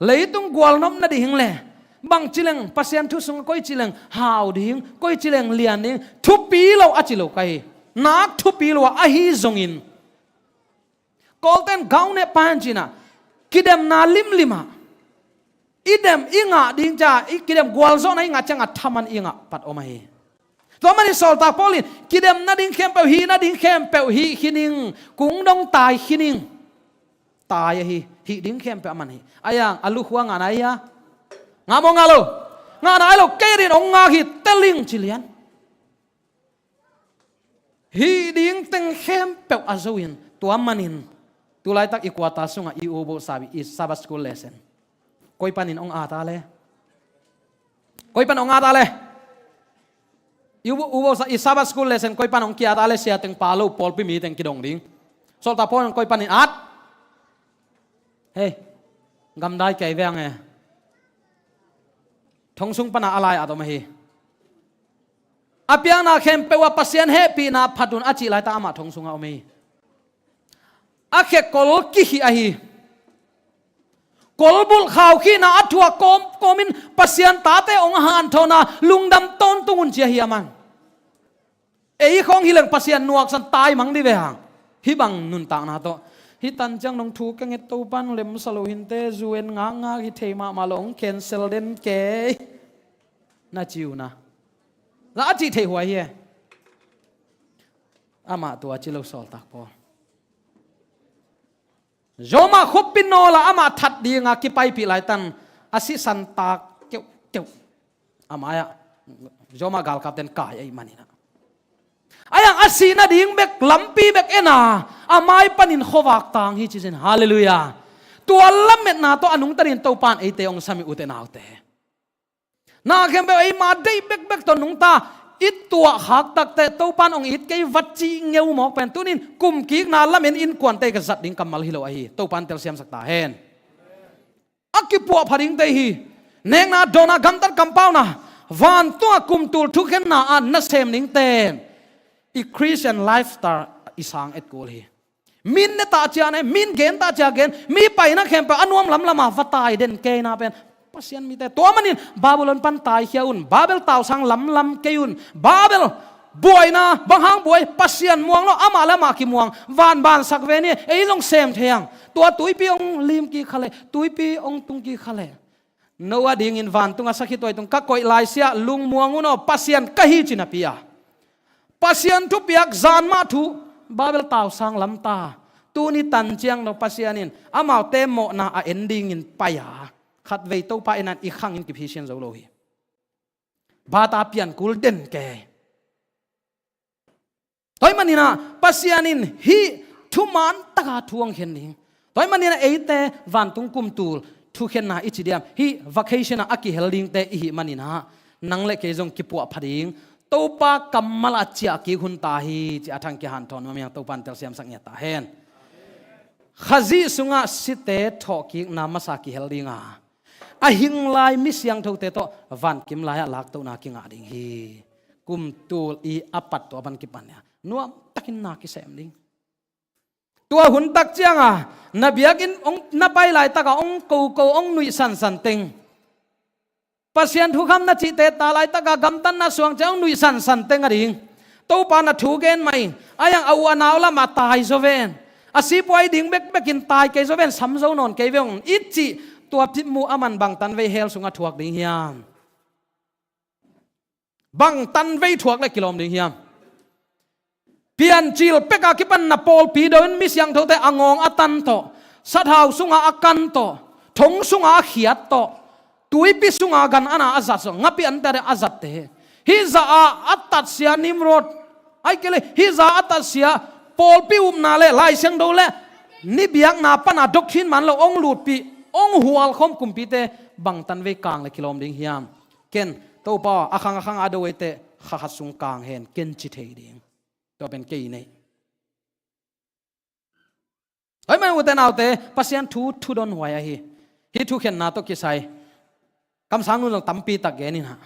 Leitung gualnop nading le bangci leng, Pasian thu sungah koici leng hau ding, koici leng lian ding, thupi lo a ci lo ka hi. Nak thupi lo a, ahi zongin Kawlten gauneh pahin ci-in ah, kidemna limlim ah i dem i ngah ding ciang, i kidem gualzawhna i ngah ciangah thaman i ngah pat om ahi. Tua manin sawltak Paul in, kidem nading khempeuh, hih nading khempeuh hih khin ing, kung dong tai khin ing. Tai ahi, hih ding khempeuh a man hi. Ahi hang a lukhua ngah nai hia? Ngah maw, ngah lo? Ngah nai lo, kei adingin hong ngak hi, tel ing ci lian. Hih ding teng khempeuh a zo-in, tua manin tu laitak i quarter sungah i u bo sa, i Sabbath school lesson koi panin hong at a le? Koi pan hong at a le? I u bo, u bo sa, i Sabbath school lesson koi pan hong ki-at a le, sia teng pa lo, pawlpi mi teng kidong ding. Sawltak Paul in koi panin at? Hei, gamdai kei veng e. Thong sung pana a lai at om ahi. A piakna khempeuh ah Pasian hehpihna phat un a cih laitak amah thong sungah om hi. A khe kol kikhih ahi. Kolbulh khaukhihna a thuak kawmkawmin Pasian tate hong hanthona lungdam tawntung un ci ahi a man. Ei khawng hi leng Pasian nuaksan taimang dih ve hang. Hih bang nuntakna tawh, hih tan ciang nong thu ka nget, Topan lemsa lo hinte, zu en ngakngak hi thei mahmah lo, hong cancel den kei, na ci uh na. Za a cih theih huai hi e. Amah tua ci lo, sawltak Paul. Roma khuapi nawlah amah that dinga kipaipih laitan a sisan tak keuhkeuh a mai-ah Roma galkapten kai ahih manin ah. Ahi hang a sih nading bek lampi bek en a, a mai panin khuavak tang hi ci-in. Halleluiah. Tua lametna tawh a nungta dingin Topan eite hong sam hi, ute naute. Na khempeuh eima deih bekbek tawh nungta, i tuahkhak takteh Topan hong it kei vat cih ngeu mawk pen, tuni-in kumkikna lamen innkuante ka zat ding kammal hi lo ahi. Topan telsiamsak ta hen. A kipuahpha dingte hi. Nekna, dawnna, gamtat kampauna, vantungah kumtul thukhenna a nasem dingte in i Christian lifestyle i sang et kul hi. Min ne ta cia ne, min gen ta cia gen, mi paina khempeuh a nuam lamlam a va tai den keina pen Pasian mite. Tua manin Babylon pan taikhia un, Babel tausang lamlam kei un, Babel buaina, bang hang buai, Pasian muang lo, amah le amah kimuang, vanbansak ve ni, ei zong sem thei hang. Tua tuipi hong lim kik kha leh, tuipi hong tung kik kha leh. No a dingin vantungah sakhi tuaitung ka koih laisiah lungmuang un aw, Pasian ka hi ci napi a. Pasian thupiak zan mah thu, Babel tausang lamta, Tuni tan ciang lo Pasian in amaute mawhna a en dingin pai a, khatvei Topa in an i khang in kiphisian zo lo hi. Bata pian kul den ke. Tua ahih manin ah Pasian in hih thuman taka thu hong khen ding. Tua ahih manin ah eite vantung kum tul thukhenna i ci diam, hih vacation ah a kihel dingte i hih manin ah nang le kei zong kipuahpha ding, Topa kammal a ciah kik hun ta hi, ci a thang kihanthawn nuam hi hang. Topa in telsiamsak ngiat ta hen. Khazih sungah site thawhkikna masa kihel ding a, a hing lai mi siangthote tawh vankim lai-ah laktohna kingah ding hi. Kum tul i a pat tua pan kipan nia nuam takin na kisem ding. Tua hun tak cianga na biakinn hong na pai laitakah hong koko hong nuih sansan teng, Pasian thukham na cihte ta laitakah gamtatna suang ciang hong nuih sansan teng a ding. Topa na thu gen mah in, a yang a u a nau lamah tai zaw ven, a sipuai ding bekbekin tai kei zaw ven, sam zo nawn kei ve ung, i cih tua pipmu a man bangtan vei hell sungah thuak ding hiam? Bangtan vei thuak le kilawm ding hiam? Piancil peka kipan na pawlpi do in mi siangthote a ngawng a tan tawh, sathau sunga a kan tawh, thong sunga a khiat tawh, tuipi sunga gan ana a zat sawh, ngapi ante a zatte, hih zah a a tatsia Nimrod, ai kei le hih zah a tatsia pawlpi upna le Lai Siangtho le ni biakna pana doctrine man lo hong lutpih, hong hualkhawm kumpite bangtan vei kang le kilawm ding hiam? Ken, Topa, a khang a khang a do eite kha khat sung kang hen, ken ci thei ding. Tua pen kei nei. Hoi man ute naute, Pasian thu thudon huai ahi. Hih thukhenna tawh kisai kamsang nun zong tampi tak gen in ah,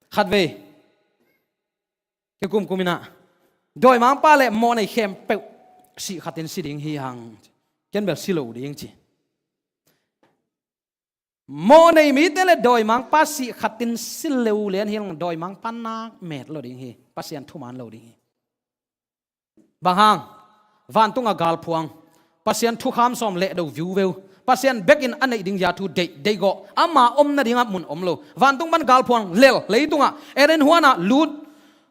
khatvei kikumkum in ah, dawimangpa le mawhnei khempeuh sih khatin si ding hi hang. Ken bel si lo ding ci. Mawhnei mite le dawimangpa sih khatin si leu lian hi lo, dawimangpa nak met lo ding hi. Pasian thuman lo ding hi. Bang hang? Vantunga galphuang, Pasian thukham sawm leh do viuveu, Pasian bekin a neih ding zia thu deih deih gawh, ama om nadingah mun om lo. Vantung pan galphuang lel, leitungah Eden huanah lut,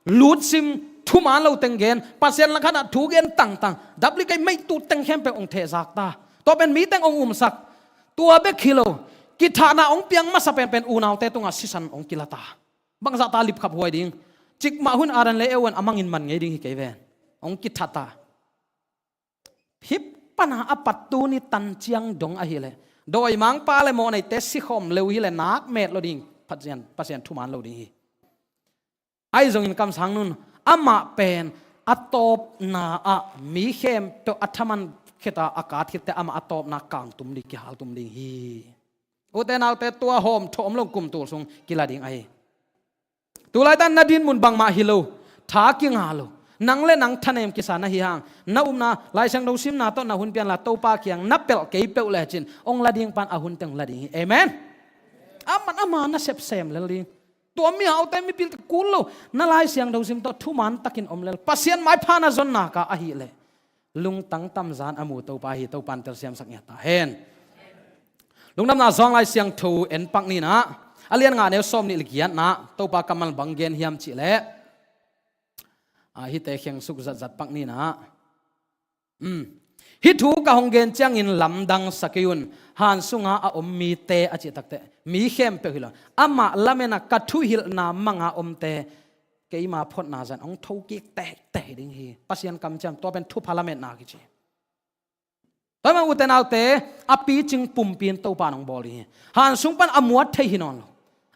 lutsim, thuman lo teng gen, Pasian lakhatah thu gen tangtang, duplicate meitu teng khempeuh hong thehzak ta. Tua pen mi teng hong umsak. Tua bek hi lo, kithahna hong piang masa penpen unaute tungah sisan hong kila ta. Bangzah ta lipkhap huai ding? Cikmah hun Adam le Eva in a mangin man ngei ding hi kei ven. Hong kitha ta. Hih pana a pat tuni tan ciang dong ahileh dawimangpa le mawhneite sikhawm leu hileh nak met lo ding, Pasian, Pasian thuman lo ding hi. Ahi zongin kamsang nun, amah pen a tawpna ah mi khempeuh a thaman khita a kat khitte amah a tawpna kangtum ding, kihaltum ding hi. Ute naute, tua hawm thawh om lo kum tul sung kila ding ahi. Tulaitan na dinmun bangmah hi lo, tha kinga lo, nang le nang thanem kisa na hi hang, na upna Lai Siangtho simna tawh na hun pian la Topa kiang na pelh kei peuh lecin hong la ding pan a hun teng la ding hi. Amen. Aman ama na sepsem lel ding. Tua mi haute mipilte kul lo, na Lai Siangtho sim tawh thuman takin om lel, Pasian maipha na zon naka ahileh lungtang tamzan a mu Topa hi. Topan telsiamsak ngiat ta hen. Lungdamna Johan Lai Siangtho en pak ni nah, a lian nga neu sawm nih le giatna, Topa kammal bang gen hiam cihleh, a, hihte kheng suk zatzat pak ni nah. Um. Hih thu ka hong gen ciangin lamdang sa kei un. Han sunga a om mite a cih takte mi khempeuh hi lo, amah lametna ka thuhilhna manga omte keima photna zan hong thokik teitei ding hi. Pasian kamciam, tua pen thupha lametna kici. Tua hi mah ute naute, a picing pumpi in Topa in hong bawl ding hi. Han sung pan a muat thei hi nawn lo,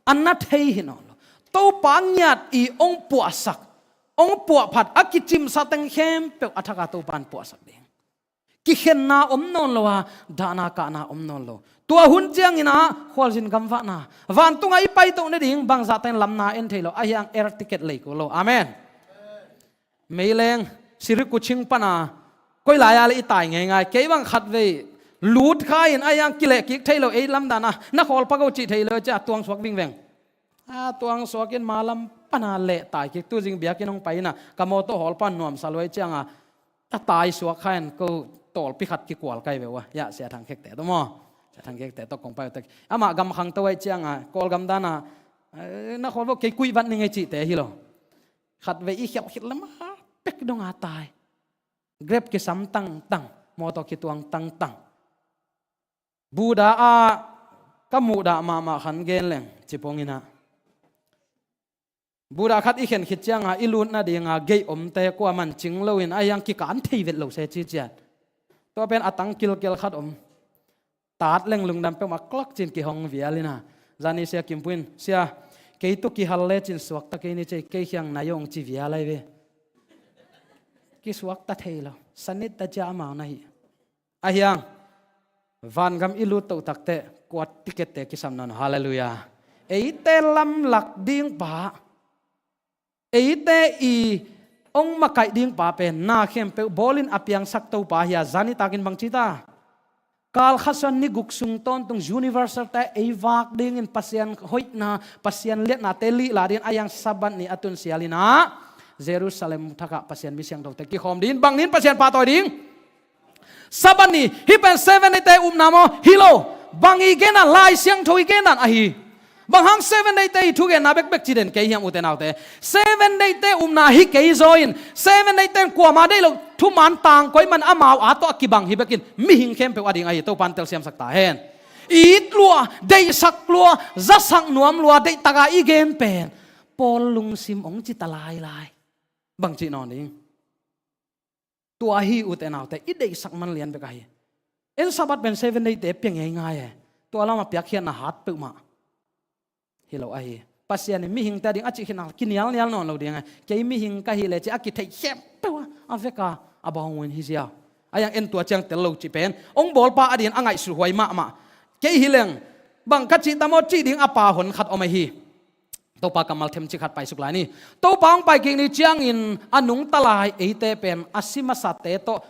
a na thei hi nawn lo, Topa ngiat i hong puahsak, hong puahphat, a kicimsa teng khempeuh a thaka Topa in puahsak ding. Kikhenna om nawn lo a, dahna kahna om nawn lo. Tua hun ciangin ah khualzin gamvahna, vantunga i paito nading bangzahta in lamna en thei lo, ahi hang air ticket lei kul lo. Amen. Meileng, Sirikuching pana koi lai-a le i tai ngeingai, kei bang khatvei lut kha in, ahi hang kileh kik thei lo, ei lamdana na khawl pak o cih thei lo cia tuangsuak vingveng. A tuangsuak in malam pana leh tai kik, tuzing biakinn hong pai ina ka mawtaw hawl pan nuamsa luai cianga a taisuak kha in ko tawlpi khat kikual kai ve ua. Ia, Sia Thang Khekte tawh maw? Sia Thang Khekte tawh kong pai utek. Amah gamkhang tawh ai cianga Kawlgam dana, eh, na khawl vo kei kuih vat ning ei cihte hi lo. Khatvei i khialh khit lama pek donga tai. Grab kisam tangtang. Mawtaw kituang tangtang. Buddha ah ka muhdah mahmah khan gen leng ci pongin ah, Buddha khat i khen khit cianga i lut nadinga gei omte kuaman cing loin a hiang kikan thei vet lo se ci ciat. Tua pen a tang kilkel khat om. Tat leng lungdam peuhmah klak cin kihong vial ina. Zani sia Kimpuin, sia, kei tu kihal le cin suakta kei ni cei, kei khiang na yong ci vial ai ve. Kisuakta thei lo. Sanit ta cia amau na hi. A hiang, vangam i lut toh takte, kuat ticket te kisam nawn. Halleluiah. Eite lamlak ding pa, eite i ong makaih ding pa pen na khempeuh bawlin a piangsak Topa hi a, zani takin bang ci ta? Kal kha suan ni guk sung tawntung universal te ei vak dingin Pasian hoihna, Pasian liatnate lihla dingin a hiang Sabbath ni a tun sialin ah Jerusalem thakah Pasian mi siangthote kikhawm dingin bang nin Pasian pahtawi ding? Sabbath ni. Hih pen Seven Day te upna maw? Hi lo. Bang i gen a, Lai Siangtho i gen dan ahi. Bang hang Seven Day te i thugenna bekbek ci den kei hiam, ute naute? Seven Day te upna hi kei zaw in, Seven Day ten kuama deih lo thuman tangkoi man amau a tawh a kibang hi bekin mihing khempeuh a ding ahi. Topan telsiamsak ta hen. It lua, deihsak lua, zasak nuam lua, deihtaka i gen pen Paul lungsim ong ci ta lailai. Bang cih nawn ding? Tua hi, ute naute, i deihsak man lian bek ahi. En Sabbath pen Seven Day te pia ngeingai e. Tua lama piakkhiatna hat peuhmah hi lo ahi. Pasian in mihingte a ding a cih khitna kinialnial nawn lo ding e. Kei mihing ka hi le ci a kitheih khempeuh a, a veka a bawng uh in hi zia. A hiang en tua ciang tel lo cih pen ong bawlpa a dingin a ngaihsut huai mahmah. Kei hi leng bang ka cih ta maw cih ding a pa hon khat om ahi. Topa kammal themcik khat paisuk lai ni. Topa hong paikik ni ciangin a nungta lai eite pen a si masate tawh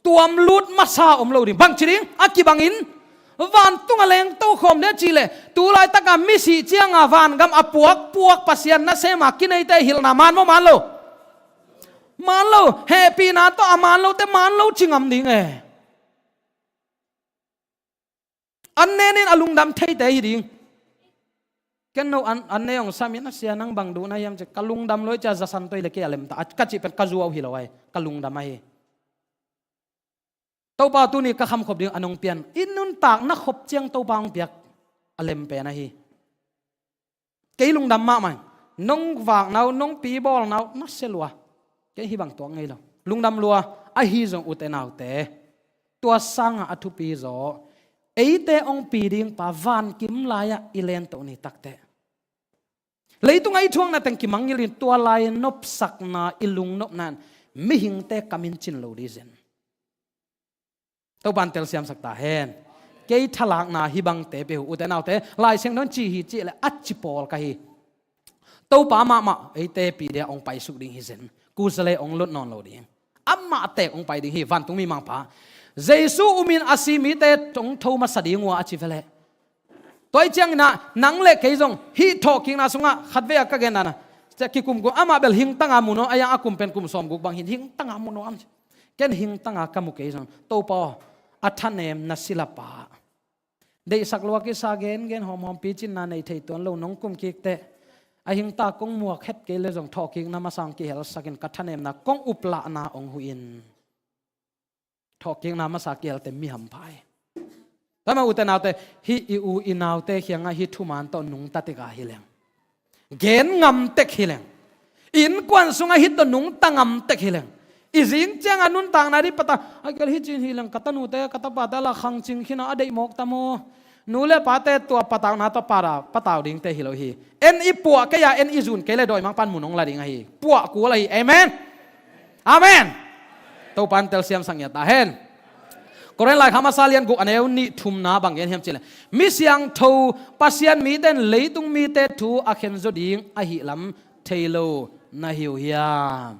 tuam lut masa om lo ding. Bang ci ding? A kibangin vantung a leng tokhawm ding a cih leh tu laitaka misi cianga vangam a puakpuak Pasian nasema kineite hilhna man maw man lo? Man lo. Hehpihna tawh a man lote man lo ci ngam ding e. An nenin a lungdam theite hi ding. Ken no an, an ne ong samin a sia nang bang duhna hiam ci ka lungdam loi cia zasan toi le kei a lemta. A ka cih pen ka zuau hi lo ai. Ka lungdam ahi. Topa tuni ka khamkhop ding a nong pian. I nuntakna khop ciang Topa hong piak a lem pen ahi. Kei lungdam mahmah. Nong vakna uh, nong pibawlna uh, na sia lua. Kei hih bang tuak ngei lo. Lungdam lua, ahi zong ute naute. Tua sangah a thupi zaw. Eite hong pi ding pa vankim lai-ah i lentoh ni takte. Leitungah i thuakna teng kimangngilhin tua lai nopsakna i lungnopna in mihingte kamin cin lo dih zen. Topan telsiamsak ta hen. Kei thalakna hih bangte peuh ute naute, Lai Siangtho in ci hi cih le a ci pawl ka hi. Topa mahmah eite pi dia hong paisuk ding hi zen. Kuzale hong lut nawn lo ding. Amah tek hong pai ding hi, vantungmi mangpa. Jesu umin a si mite hong tho masa ding uh a, a ci vele. Tua ih ciangin ah nang le kei zong hih thawhkikna sungah khatvei a ka gen nana kikumkum amah bel hingtanga mu nawn, a hiang a kum pen kum sawmguk bang hin hingtanga mu nawn. Ken hingtanga ka mu kei zong Topa aw, a thanem na silapa. Deihsak lua kisa gengen hawmhawm picinna nei thei tuan lo nong kum kik teh. A hingta kong muak het kei le zong thawhkikna masa hong kihelsakin ka thanemna kong uplahna hong huh in. Thawhkikna masa kihelte mi hampha hi. Tua mah ute naute, hih i u i naute kiangah hih thuman tawh nungta tek a hi leng. Gen ngam tek hi leng. Innkuan sungah hih tawh nungta ngam tek hi leng. I zing ciangah nuntakna dih patau. A gel hih cin hi leng ka tanute, ka tapate a la khang cing khin a, a deih mawk ta maw? Nu le pate tua patauna tawh para patau dingte hi lo hi. En i puah kei a, en i zun kei le dawimangpan mun hong la ding ahi. Puah kul ahi. Amen. Amen. Topan telsiam sangiat ta hen. Korin laikhak masa lian guk a neu nih thumna bang gen hiam cih leh, mi siangtho Pasian mite in leitung mite thu a khen zaw ding ahih lam thei lo na hi uh hiam?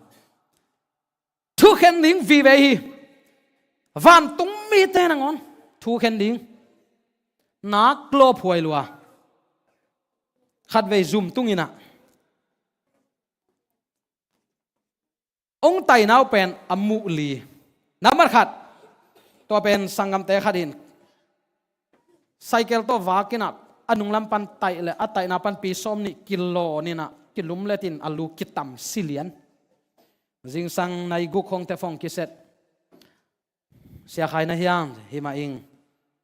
Thu khen ding vive hi. Vantung mite nangawn thu khen ding. Nak lawphuai lua. Khatvei zum tung in ah hong taina uh pen a muh li. Nambat khat, tua pen sanggamte khat in cycle tawh vak in ah a nunglam pan taih leh a taihna pan pi sawm nih kilawn in ah kilumlet in a lu kitam si lian. Zingsang nai guk hong teh phone kiset. Sia Khai na hiam, hi mah ing.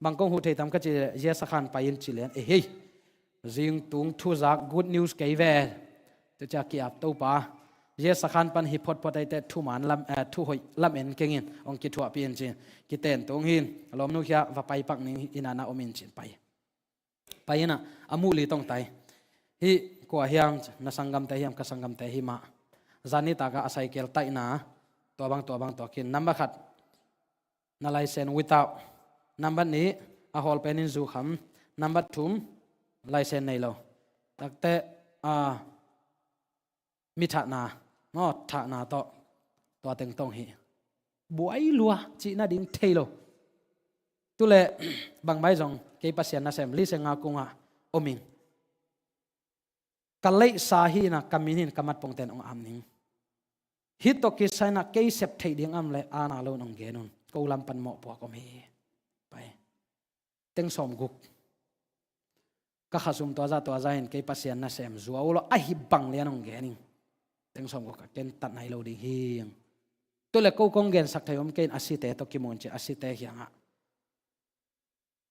Bang kong huh thei tam ka cih leh, Zia Sakhan pai in ci lian. Ei hei, zingtung thuzak good news kei ve. Tua ciang ki-ap Topa, Zia Sakhan pan hi photphot ahih teh thuman lam, eh, thuhoih lam en keng in, hong kithuahpih in ci-in, kiten tung hi in, a lawmnu kiang va pai pak ning, inn ah na om in ci-in pai. Pai in ah, a muh li tawh hong tai. Hih kua hiam, na sanggamte hiam, ka sanggamte hi mah. Zan nitak ah a cycle taihna, tua bang, tua bang, tua khin. Number khat, na license without. Number nih, a hawl pen in zu kham. Number thum, license nei lo. Takte, ah, mi thahna, maw, thahna tawh, tua teng tawh hi. Buai lua, cihna ding thei lo. Tu leh, bang mai zong, kei Pasian nasem, li seng nga kung ah om ing. Ka leihsa hi in ah, ka min hi in, ka mat pongten hong am ning. Hih tawh kisai in ah, kei sep theih ding om leh, a na lo in hong gen un. Ko lam pan mawhpuak om hi. Pai. Teng sawmguk. Ka khasum tua zah tua zah in kei Pasian nasem zuau lo, ahi bang lian hong gen ing. Teng sawmguk ah ken tat nai lo ding hi. Tu leh ko kong gensak thei om kei in, a site tawh kimu in ci, a site kiangah.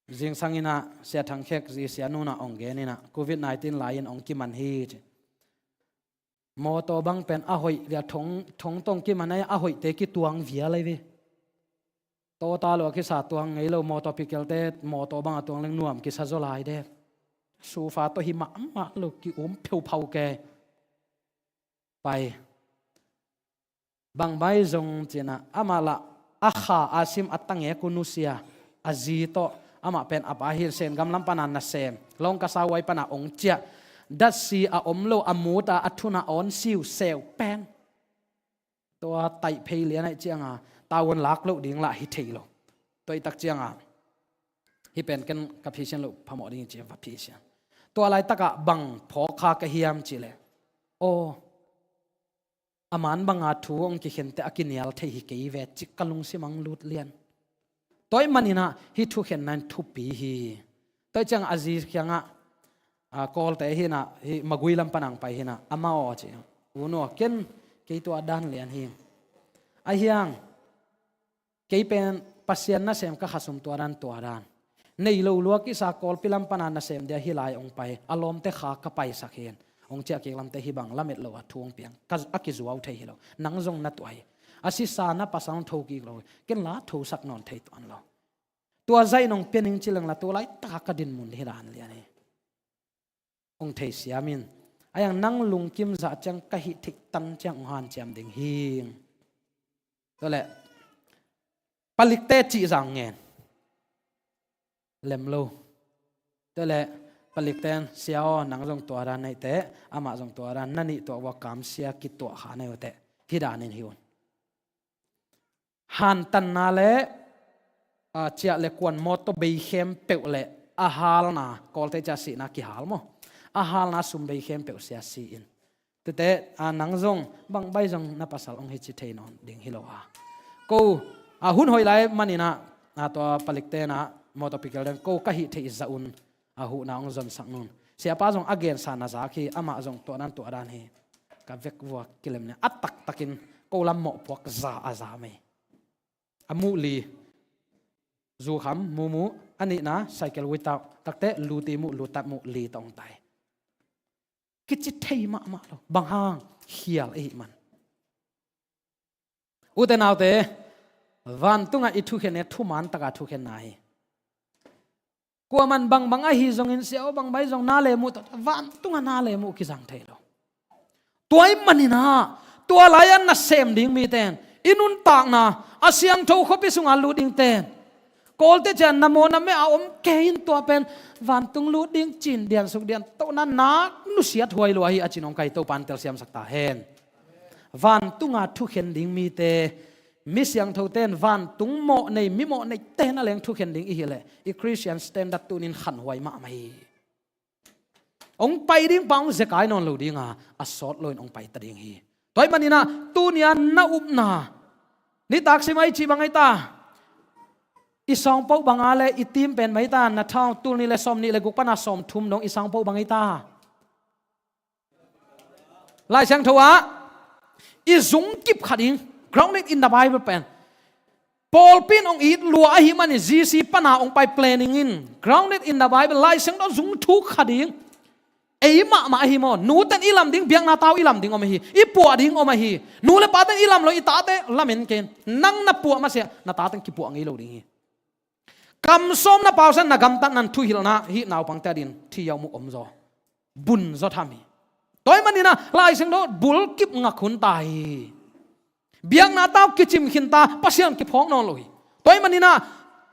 Zingsang in ah Sia Thang Khek zi sia nu in ah hong gen in ah, covid nineteen lai in hong kiman hi ci. Mawtaw bang pen a hoih leh thong, thong tawh kiman a, a hoihte kituang vial lai ve. Tawta lo a kisa tuang ngei lo, mawtaw pikelte, mawtaw bang a tuang leng nuam kisa zaw lai dek. Sufa tawh hi mahmah lo, ki-um pheuphau ke. Pai. Bang mai zong ci-in ah, amah lah a kha a sim a tangek uh nusia, a zi tawh, amah pen a pa hi in, Sengam lam pan a nasem, Lawngkasa huai pan a hong ciah, datsi a om lo, a mut a, a thun a awn siuseu pen. Tua taih phei lian ahih ciang a, tavuan lak loh ding lah hi thei lo. Tua ahih tak ciang a, hih pen ken ka phisian loh phamawh ding hi ci-in va phisian. Tua laitak ah bang phawk kha ka hiam cih leh, aw, a man bang a thu hong kikhen teh a kinial thei hi kei ve cih ka lungsim ah hong lut lian. Tua ahih manin ah hih thukhenna in thupi hi. Tua ahih ciang a zi kiangah, a, Kawlte hi in ah, hih Magway lam pan a hong pai hi in ah, amah aw ci. U Nu aw, ken kei tua dan lian hi. Ahi hang, kei pen Pasian nasem, ka khasum tua dan, tua dan. Nei lo lua kisa Kawlpi lam pan a nasem dia hih lai hong pai. A lawmte kha ka paisak hi in. Hong ciah kik lamte hih bang lamet lo a thu hong piang. Ka, a kizuau thei hi lo. Nang zong na tuah hi. A sisa na pasal hong tho kik lo hi. Ken la thosak nawn thei tuan lo. Tua zaih in hong pia ning ci leng lah tua laitak a ka dinmun hi dan lian hi. Hong theisiam in. Ahi hang nang lungkim zah ciang ka hih theih tan ciang hong hanciam ding hi. Tua leh palikte cih zah ngen. Lem lo. Tua leh palikte in, Sia aw, nang zong tua dan na hih teh, amah zong tua dan, na nih tuak vua kamsia kituah kha na hi uh teh. Hih dan in hi un. Hantanna le, a, ciah le kuan mawtaw bei khempeuh le a halna, Kawlte ciah sihna kihal maw. A halna sum bei khempeuh sia si in. Tute, a, nang zong, bang bai zong na pasal hong hi ci thei nawn ding hi lo a. Ko, a, hun hoih lai manin ah, a, tua palikte in ah, mawtaw pikel den, ko ka hih theih zah un, a, huhna hong zonsak nun. Siapa zong a gensa na zak hi, amah zong tua dan tua dan hi. Ka vek vua kilem nia, a taktakin ko lam mawhpuak za a za mei. A muh li, zukham, mumu, a nihna, cycle without, takte, luti muh, lutat muh, li tawh hong tai. Kici thei mahmah lo. Bang hang, khial ahih man. Ute naute, vantungah i thukhen e, thuman taka thukhenna hi. Kuaman bangbang ahi zongin, Sia aw, bang bai zong na le muh, vantungah na le muh kizang thei lo. Tua ahih manin ah, tua lai-a nasem ding mite in, i nuntakna, a siangtho khuapi sungah lut dingte in, Kawlte ciah na maw na meh a om kei in tua pen, vantung lut ding cin diansuk diantohna nak nusiat huai lua hi a ci-in hong kai Topa in telsiamsak ta hen. Vantunga thukhen ding mite, mi siangthote in vantung mawh nei, mi mawh neite na leng thukhen ding i hih leh, i Christian standard tuni in khanhuai mahmah hi. Hong pai ding pa hong zekai nawn lo ding a, a sawt loin hong pai ta ding hi. Tua ahih manin ah, tuni-a na upna, nitak sim a i cih bang ahi ta. I sawngpoh bang a le i tim pen bang ahi ta, na thau tul nih le sawm nih le guk pan a sawm thum dong i sawngpoh bang ahi ta. Lai Siangtho ah i zung kip kha ding, grounded in the Bible pen. Pawlpi in hong it lua ahih manin G C pana hong pai planning in, grounded in the Bible, Lai Siangtho zung thuk kha ding. Ei mahmah ahi maw? Nuten i lam ding, biakna tau i lam ding om ahi. I puah ding om ahi. Nu le paten i lam lo, i tate lamen ken. Nang na puah masiah na taten kipuah ngei lo ding hi. Kam sawm na pausan, na gamtatna, na thuhilhna, hih naupangte adingin thei uh mu om zaw, bun zaw tham hi. Tua ahih manin ah Lai Siangtho bulkip ngak hun ta hi. Biakna tau kicim khin ta, Pasian kiphawk nawn lo hi. Tua ahih manin ah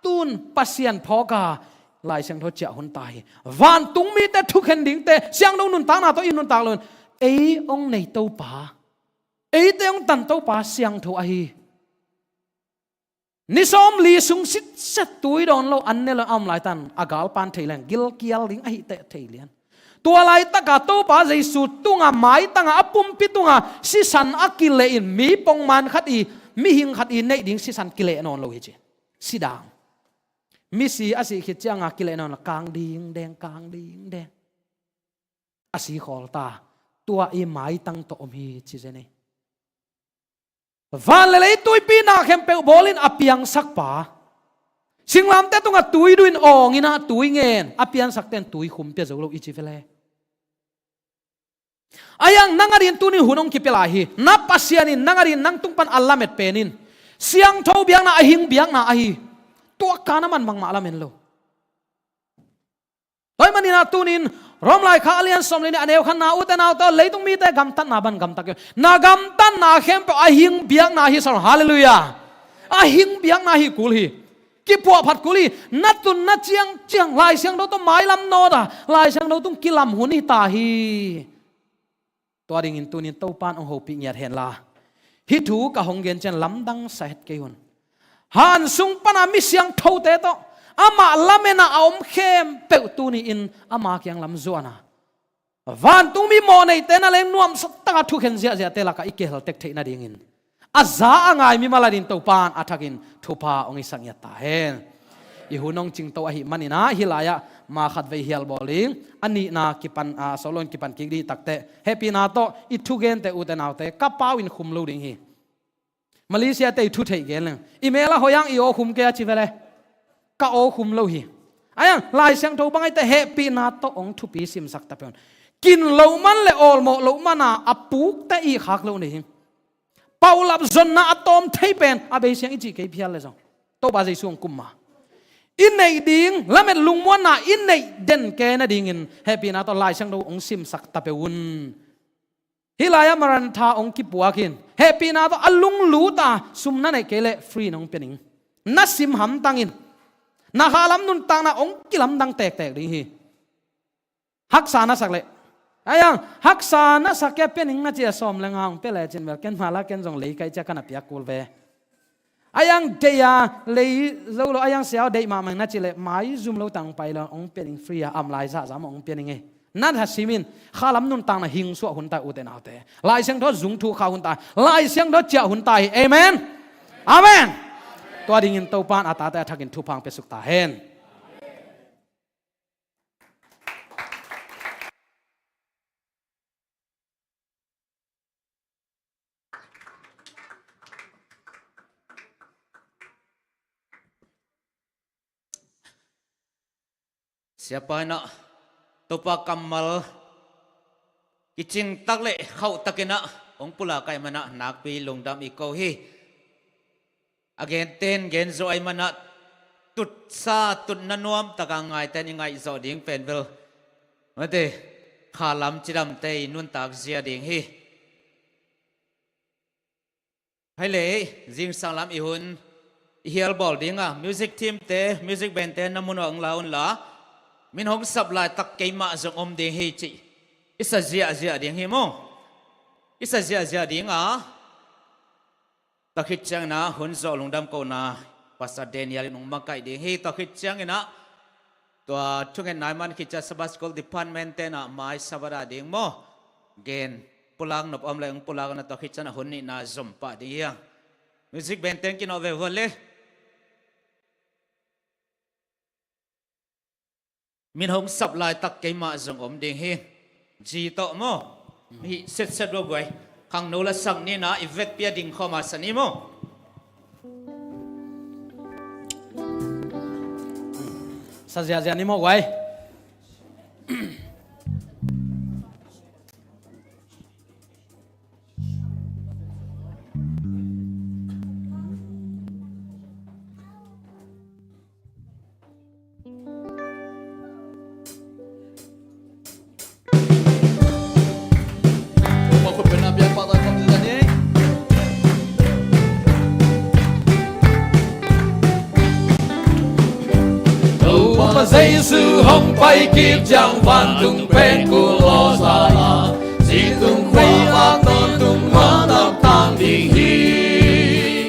tun Pasian phawk a, Lai Siangtho ciah hun ta hi. Vantung mite thukhen dingte, siangtho nuntakna tawh i nuntak loin, ei hong nei Topa, eite hong tan Topa siangtho ahi. Ni sawmli sung sitset tui dawn lo an ne lo a om laitan, a galpan thei leng gilkial ding ahi teh thei lian. Tua laitaka Topa Jesu tunga maitanga a pumpi tunga sisan a kileh in, mi pongman khat i, mihing khat i neih ding sisan kileh nawn lo hi ci. Sidang. Misi a sih khit cianga kileh nawn lo, kang ding deng, kang ding deng. A si khawl ta. Tua i maitang tawh om hi ci zen ei. Van le lei tuipi na khempeuh bawlin a piangsak pa, singlamteh tungah tui duin awngin ah tui ngen a piansakten tui khum pia zo lo i ci vele. Ahi hang nang adingin tuni hun hong kipia lai hi. Na Pasian in nang adingin nang tung pan a lamet pen in, siangtho biakna, a hing biakna ahi. Tua ka na man bangmah lamen lo. Tua ahih manin ah tunin Rom laikhak a lian sawm le nih, a neu khatna, ute naute aw, leitung mite gamtatna ban gamta kei un. Na gamtatna khempeuh a hing biakna hi sa lo. Halleluiah. A hing biakna hi kul hi. Kipuahphat kul hi. Na tunna ciangciang Lai Siangtho tawh mailam nawt a, Lai Siangtho tung kilam hun hi ta hi. Tua dingin tunin Topan hong hopih ngiat hen la, hih thu ka hong gen ciang lamdang sa het kei un. Han sung pana mi siangthote tawh amah lamen a a om khempeuh tuni-in ama kiang lam zuan a, vantungmi mawhneite na leng nuamsa taka thukhen ziahziahte lakah i kihel tek theih nadingin, a za a ngai mimal adingin Topan a thakin thupha hong hisak ngiat ta hen. I hun hong cingto ahih manin ah hih lai-ah ma khat vei hial bawl ding, a nihna kipan, a, solo in kipan kik ding takteh, hehpihna tawh i thugente, ute naute, ka pau in khum lo ding hi. Malaysia te i thu theih gen leng, i mel a hoih hang i aw khum kei a ci vele. Ka aw khum lo hi. Ahi hang Lai Siangtho bang ahih teh hehpihna tawh hong thupi simsak ta peuh un. Kin loh man le awlmawh loh mana a pukte i khak lo nei hi. Paulap zonna a tawm thei pen a beisiang i cih kei phial le zong, Topa Jesu hong kum ma. I neih ding lamet lungmuanna i neih den kei nadingin hehpihna tawh Lai Siangtho hong simsak ta peuh un. Hih lai-ah Maranatha hong kipuak in, hehpihna tawh a lunglut a, sum na neih kei leh free na hong pia ning. Na sim hamtang in, na khalam nuntakna hong kilamdang tektek ding hi. Haksa na sak leh, ahi hang haksa na sak kei a pia ning na ci a, sawm le nga hong pia lecin bel ken mala ken zong lei kaih ciah ka na piak kul ve. Ahi hang deih a lei zo lo, ahi hang siau deih mahmah ing na cih leh maizum lo tang pai lo, hong pia ning free a, a om lai zahzah mah hong pia ning ei. Na thasim in, khalam nuntakna hing suah hun ta, ute naute. Lai Siangtho zung thuk kha hun ta, Lai Siangtho ciah hun ta hi. Amen. Amen. Tua dingin Topan a tate a thakin thupha hong pia suk ta hen. Siapa in ah Topa kammal kicing tak le khauh takin ah hong pulak ahih manin ah nakpi lungdam i ko hi. A genten gen zawh ahih manin ah tutsa tutna nuam takin ngaihten i ngaih zawh ding pen bel, mate, khalam cidamte i nuntak zia ding hi. Hei le, zingsang lam i hun i hial bawl ding a, music team te, music band te na mun ah hong la un la, min hong sap laitak keimah zong om ding hi cih i sa ziahziah ding hi maw? I sa ziahziah ding a, tua khit ciangin ah hun zawh lungdam kohna Pastor Daniel in hong makaih ding hi. Tua khit ciangin ah tua thungetna i man khit ciang Sabbath School Department te in ah mai Sabbath a ding maw, gen pulak nop om le hong pulak un a, tua khit ciangin ah hun nihna zom pah ding hi hang. Music band te in kinawh ve vua le. Min hong sap laitak keimah zong om ding hi. G tawh maw? Hih setset vua guai. Khangno la sak ni in ah i vekpi a ding khawm a sa ni maw? Sa ziahziah ni maw guai. Topa Jesu hong pai kik ciang vantung pen kul lawhsa a, zingtung khuavak tawntungna tang ding hi.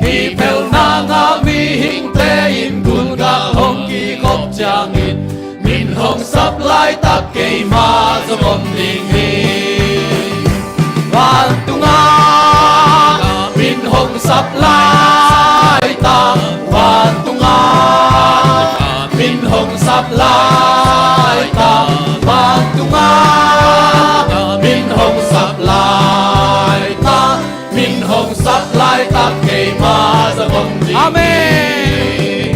Kiphelhna ngah mihingte in gun gah hong kikhop ciangin, min hong sap laitak keima zong om ding hi. Vantungah min hong sap laitak, vantungah min hong sap laitak, vantungah min hong sap laitak, min hong sap laitak keima zong om ding hi. Amen.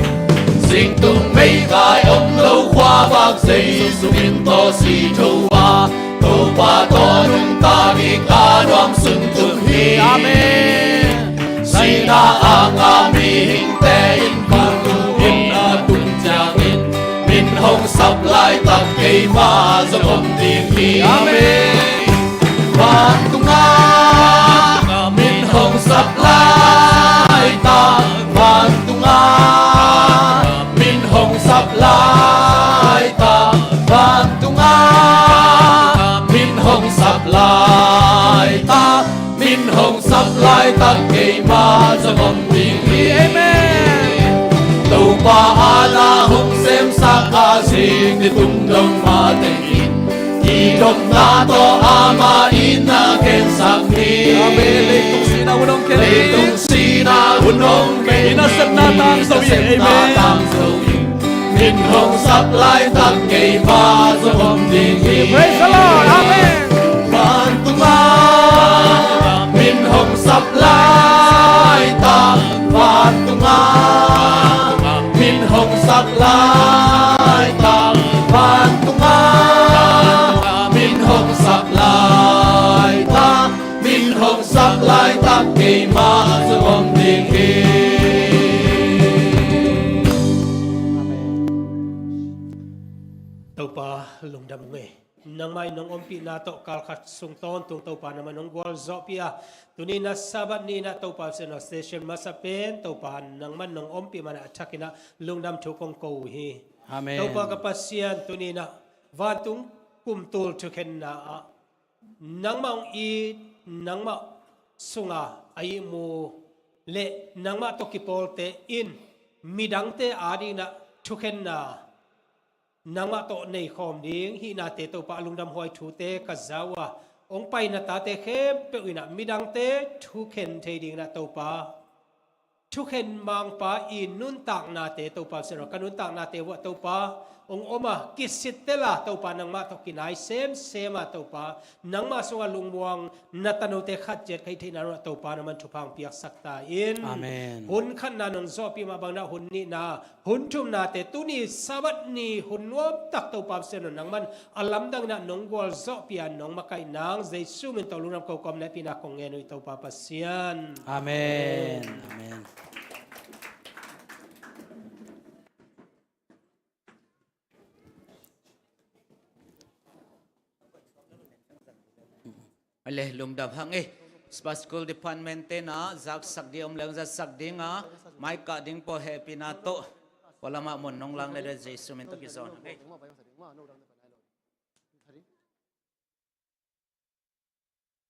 Zingtung meivai om lo khuavak Jesu min tawh si tho a, Topa tawh nungta ding a nuam sung tung hi. Amen. Sihna a ngah mihingte in vantung itna tung ciangin, min hong sap laitak keima zong om ding hi. Amen. Vantungah min hong sap laitak, vantungah min hong sap laitak, vantungah min hong sap laitak, min hong sap laitak keima zong om ding hi. Amen. Topa adang hong semsak a, zingni tung dong mateng in, kidopna tawh amah in na khensak hi. Amen. Leitung sihna hun hong khen ding, leitung sihna hun hong khen ding, i nasepna tangzo in. Amen. Min hong sap laitak keima zong om ding hi. Praise the Lord. Amen. Vantungah min hong sap laitak, vantungah min hong sap laitak, vantungah min hong sap laitak, min hong sap laitak keima zong om ding hi. Topa lungdam ung ei. Nangmah in nong ompihna tawh kalkhat sung tawntung Topa nangmah nong gualzawhpih a, tuni in ah Sabbath ni in ah Topa Pasian, station masa pen Topa nangmah nong ompih man a thakin ah lungdam thu kong ko uh hi. Amen. Topa ka Pasian, tuni in ah vantung kumtul thukhenna ah nangmah hong it, nangmah sunga a ihmu le nangmah tawh kipawlte in midangte adingin ah thukhenna nangmah tawh neikhawm ding hihnate Topa a lungdamhuai thute ka za uh a, hong pai na tate khempeuh in ah midangte thukhen thei dingin ah Topa, thukhen mangpa i nuntaknate Topa Pasian aw, ka nuntaknate vuah Topa hong om a, kisittel a Topa, nangmah tawh kinai semsem a Topa, nangmah sungah lungmuang na tanote khat ciat ka hih theihna nungah Topa nangman thupha hong piaksak ta in. Amen. Hun khatna nong zawhpih mah bangin ah hun nihna, hun thumnate tuni Sabbath ni hun nuamtak Topa Pasian aw, nangman a lamdangin ah nong gualzawhpih a nong makaih nang Jesu min tawh lungdam ko kawm na hehpihna kong ngen uh hi Topa Pasian. Amen. Amen. Ale, lungdam hang e. Sabbath School Department te na zaksak ding om leng zatsak ding a, maika ding pawl hehpihna tawh pualamah mun nong lang le de Jesu min tawh kizawn hang e.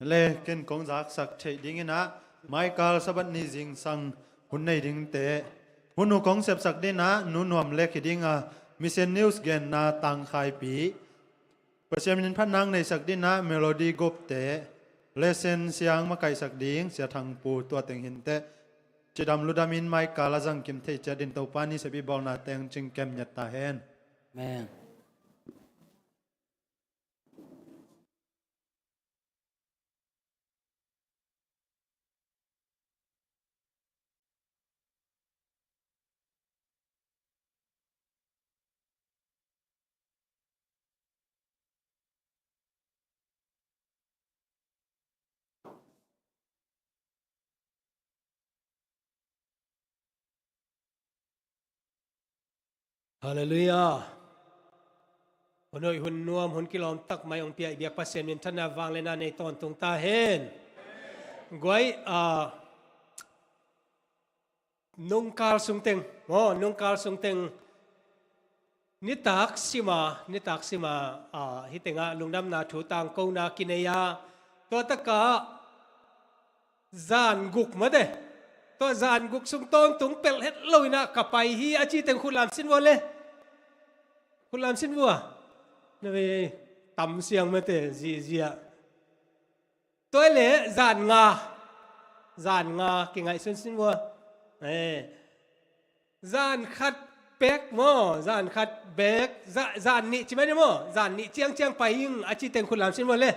Le ken kong zaksak theih dingin ah, maikal Sabbath ni zingsang hun nei dingte, hun uh kong sepsak dingin ah Nu Nuam Lek hi ding a, Mission News genna tangkhaipi, Pasian min phatna neisak dingin ah Melody Gupte, lesson siang makaihsak ding Sia Thang Pu, tua teng hinteh. Cidam ludam in maikal a zangkim thei ciat dingin Topa in i sep i bawlna teng cingkem ngiat ta hen. Amen. Halleluiah. Hun hoih, hun nuam, hun kilawm tak mai hong pia i biak Pasian minthanna vangliatna nei tawntung ta hen. Guai, ah, nungkal sungteng, maw, nungkal sungteng nitak sima, nitak sima, ah, hih tengah lungdamna thu tangkona kinei a, tua takah zan guk mate. Tua zan guk sung tawntung pelh het lo inah ka pai hi a ci teng khut lam sin vua le. Khut lam sin vua. Na vei tam siang mate, zihziah. Tua le zan nga. Zan nga kingaihsun sin vua. Eh. Zan khat bek maw, zan khat bek, za-, zan nih ci mai ni maw, zan nih ciangciang pai ing a ci teng khut lam sin vua le.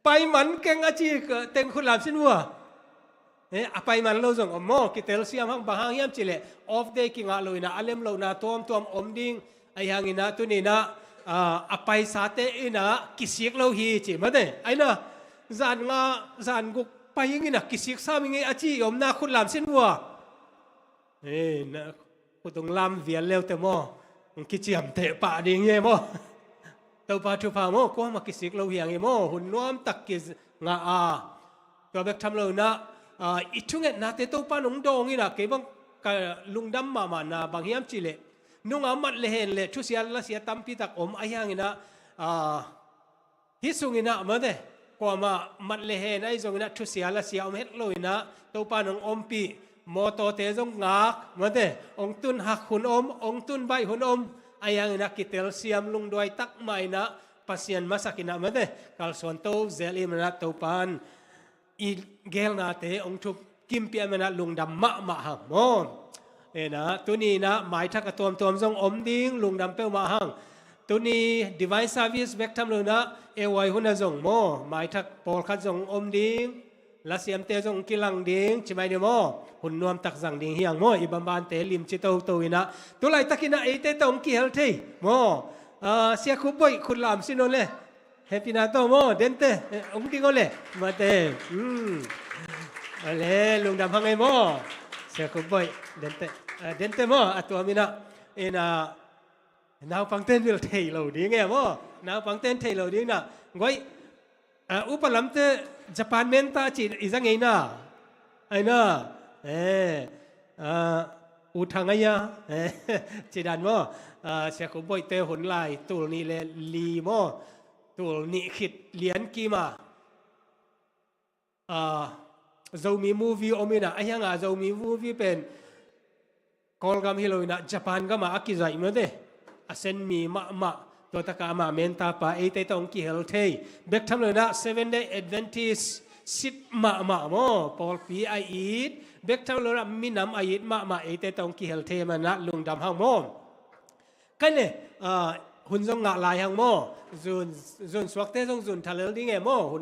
Pai man keng a ci teng khut lam sin vua. Eh, a pai man lo zong om maw, kitel siam hang, bang hang hiam cih leh off day kingah lo inah a lem lohna tuamtuam om ding. Ahi hang inah tuni inah, ah, a paisate inah kisik lo hi ci mate. Ahi inah zan nga, zan guk pai ing inah kisik sam ing ei a ci i omna khut lam sin vua. Eh, na khut hong lam vial leute maw, hong kiciamteh pah ding hi ei maw. Topa thupha maw, kuamah kisik lo hi hang ei maw, hun nuam tak kingah a. Tua bek tham lo inah, ah, i thungetnate Topa in hong dawng inah kei bang ka lungdam mahmahna bang hiam cih leh, nunga mat le hen le thusia lasia tampi tak om ahi hang inah, ah, hih sung inah mate, kuamah mat le hen ahi zong inah thusia lasia om het lo inah Topa in hong ompih, mawtawte zong ngak mate, hong tun hak hun om, hong tun baih hun om, ahi hang inah kitel siam lungduai tak mah inah Pasian masak inah mate, kalsuan to zel i manah Topa in i gelnate hong thup kimpih a manah lungdam mahmah hang maw. Inah tuni inah maithak a tuamtuam zong om ding, lungdam peuhmah hang. Tuni divine service bek tham lo inah A Y hun a zong maw, maithak pawlkhat zong om ding. Lasiamte zong kilang ding ci mai ni maw. Hun nuam tak zang ding hi hang maw, i bangbante limci toto inah. Tulaitak inah eite tawh hong kihel thei maw. Ah, Sia Khup Boih khut lam sin o le. Happy na to maw, Dente, eh, hong ding o le, mate. Hmm. Ale, lungdam hang ei maw. Sia Khup Boih, Dente. Ah, Dente maw, a tuam inah, inah, naupangten vil thei lo ding e maw. Naupangten thei lo ding inah. Guai, ah, upa lamte Japan menta ci i za ngei na. Ahi na. Eh, ah, u thang ahi a. Eh, ci dan maw. Ah, Sia Khup Boihte hun lai, tul nih le li maw. Tul nih khit lian kim a, ah, Zomi movie om inah, ahi hang a Zomi movie pen Kawlgam hi lo inah Japan gam ah a kizaih mate. A senmi mahmah, tua takah amah menta pa eite tawh hong kihel thei. Bek tham lo inah Seven Day Adventist sit mahmah maw, pawlpi a it. Bek tham lo inah minam a it mahmah eite tawh hong kihel thei manah lungdam hang maw. Kai le, ah, hun zong ngah lai hang maw. Zun, zun suakte zong zun thalel ding e maw. Hun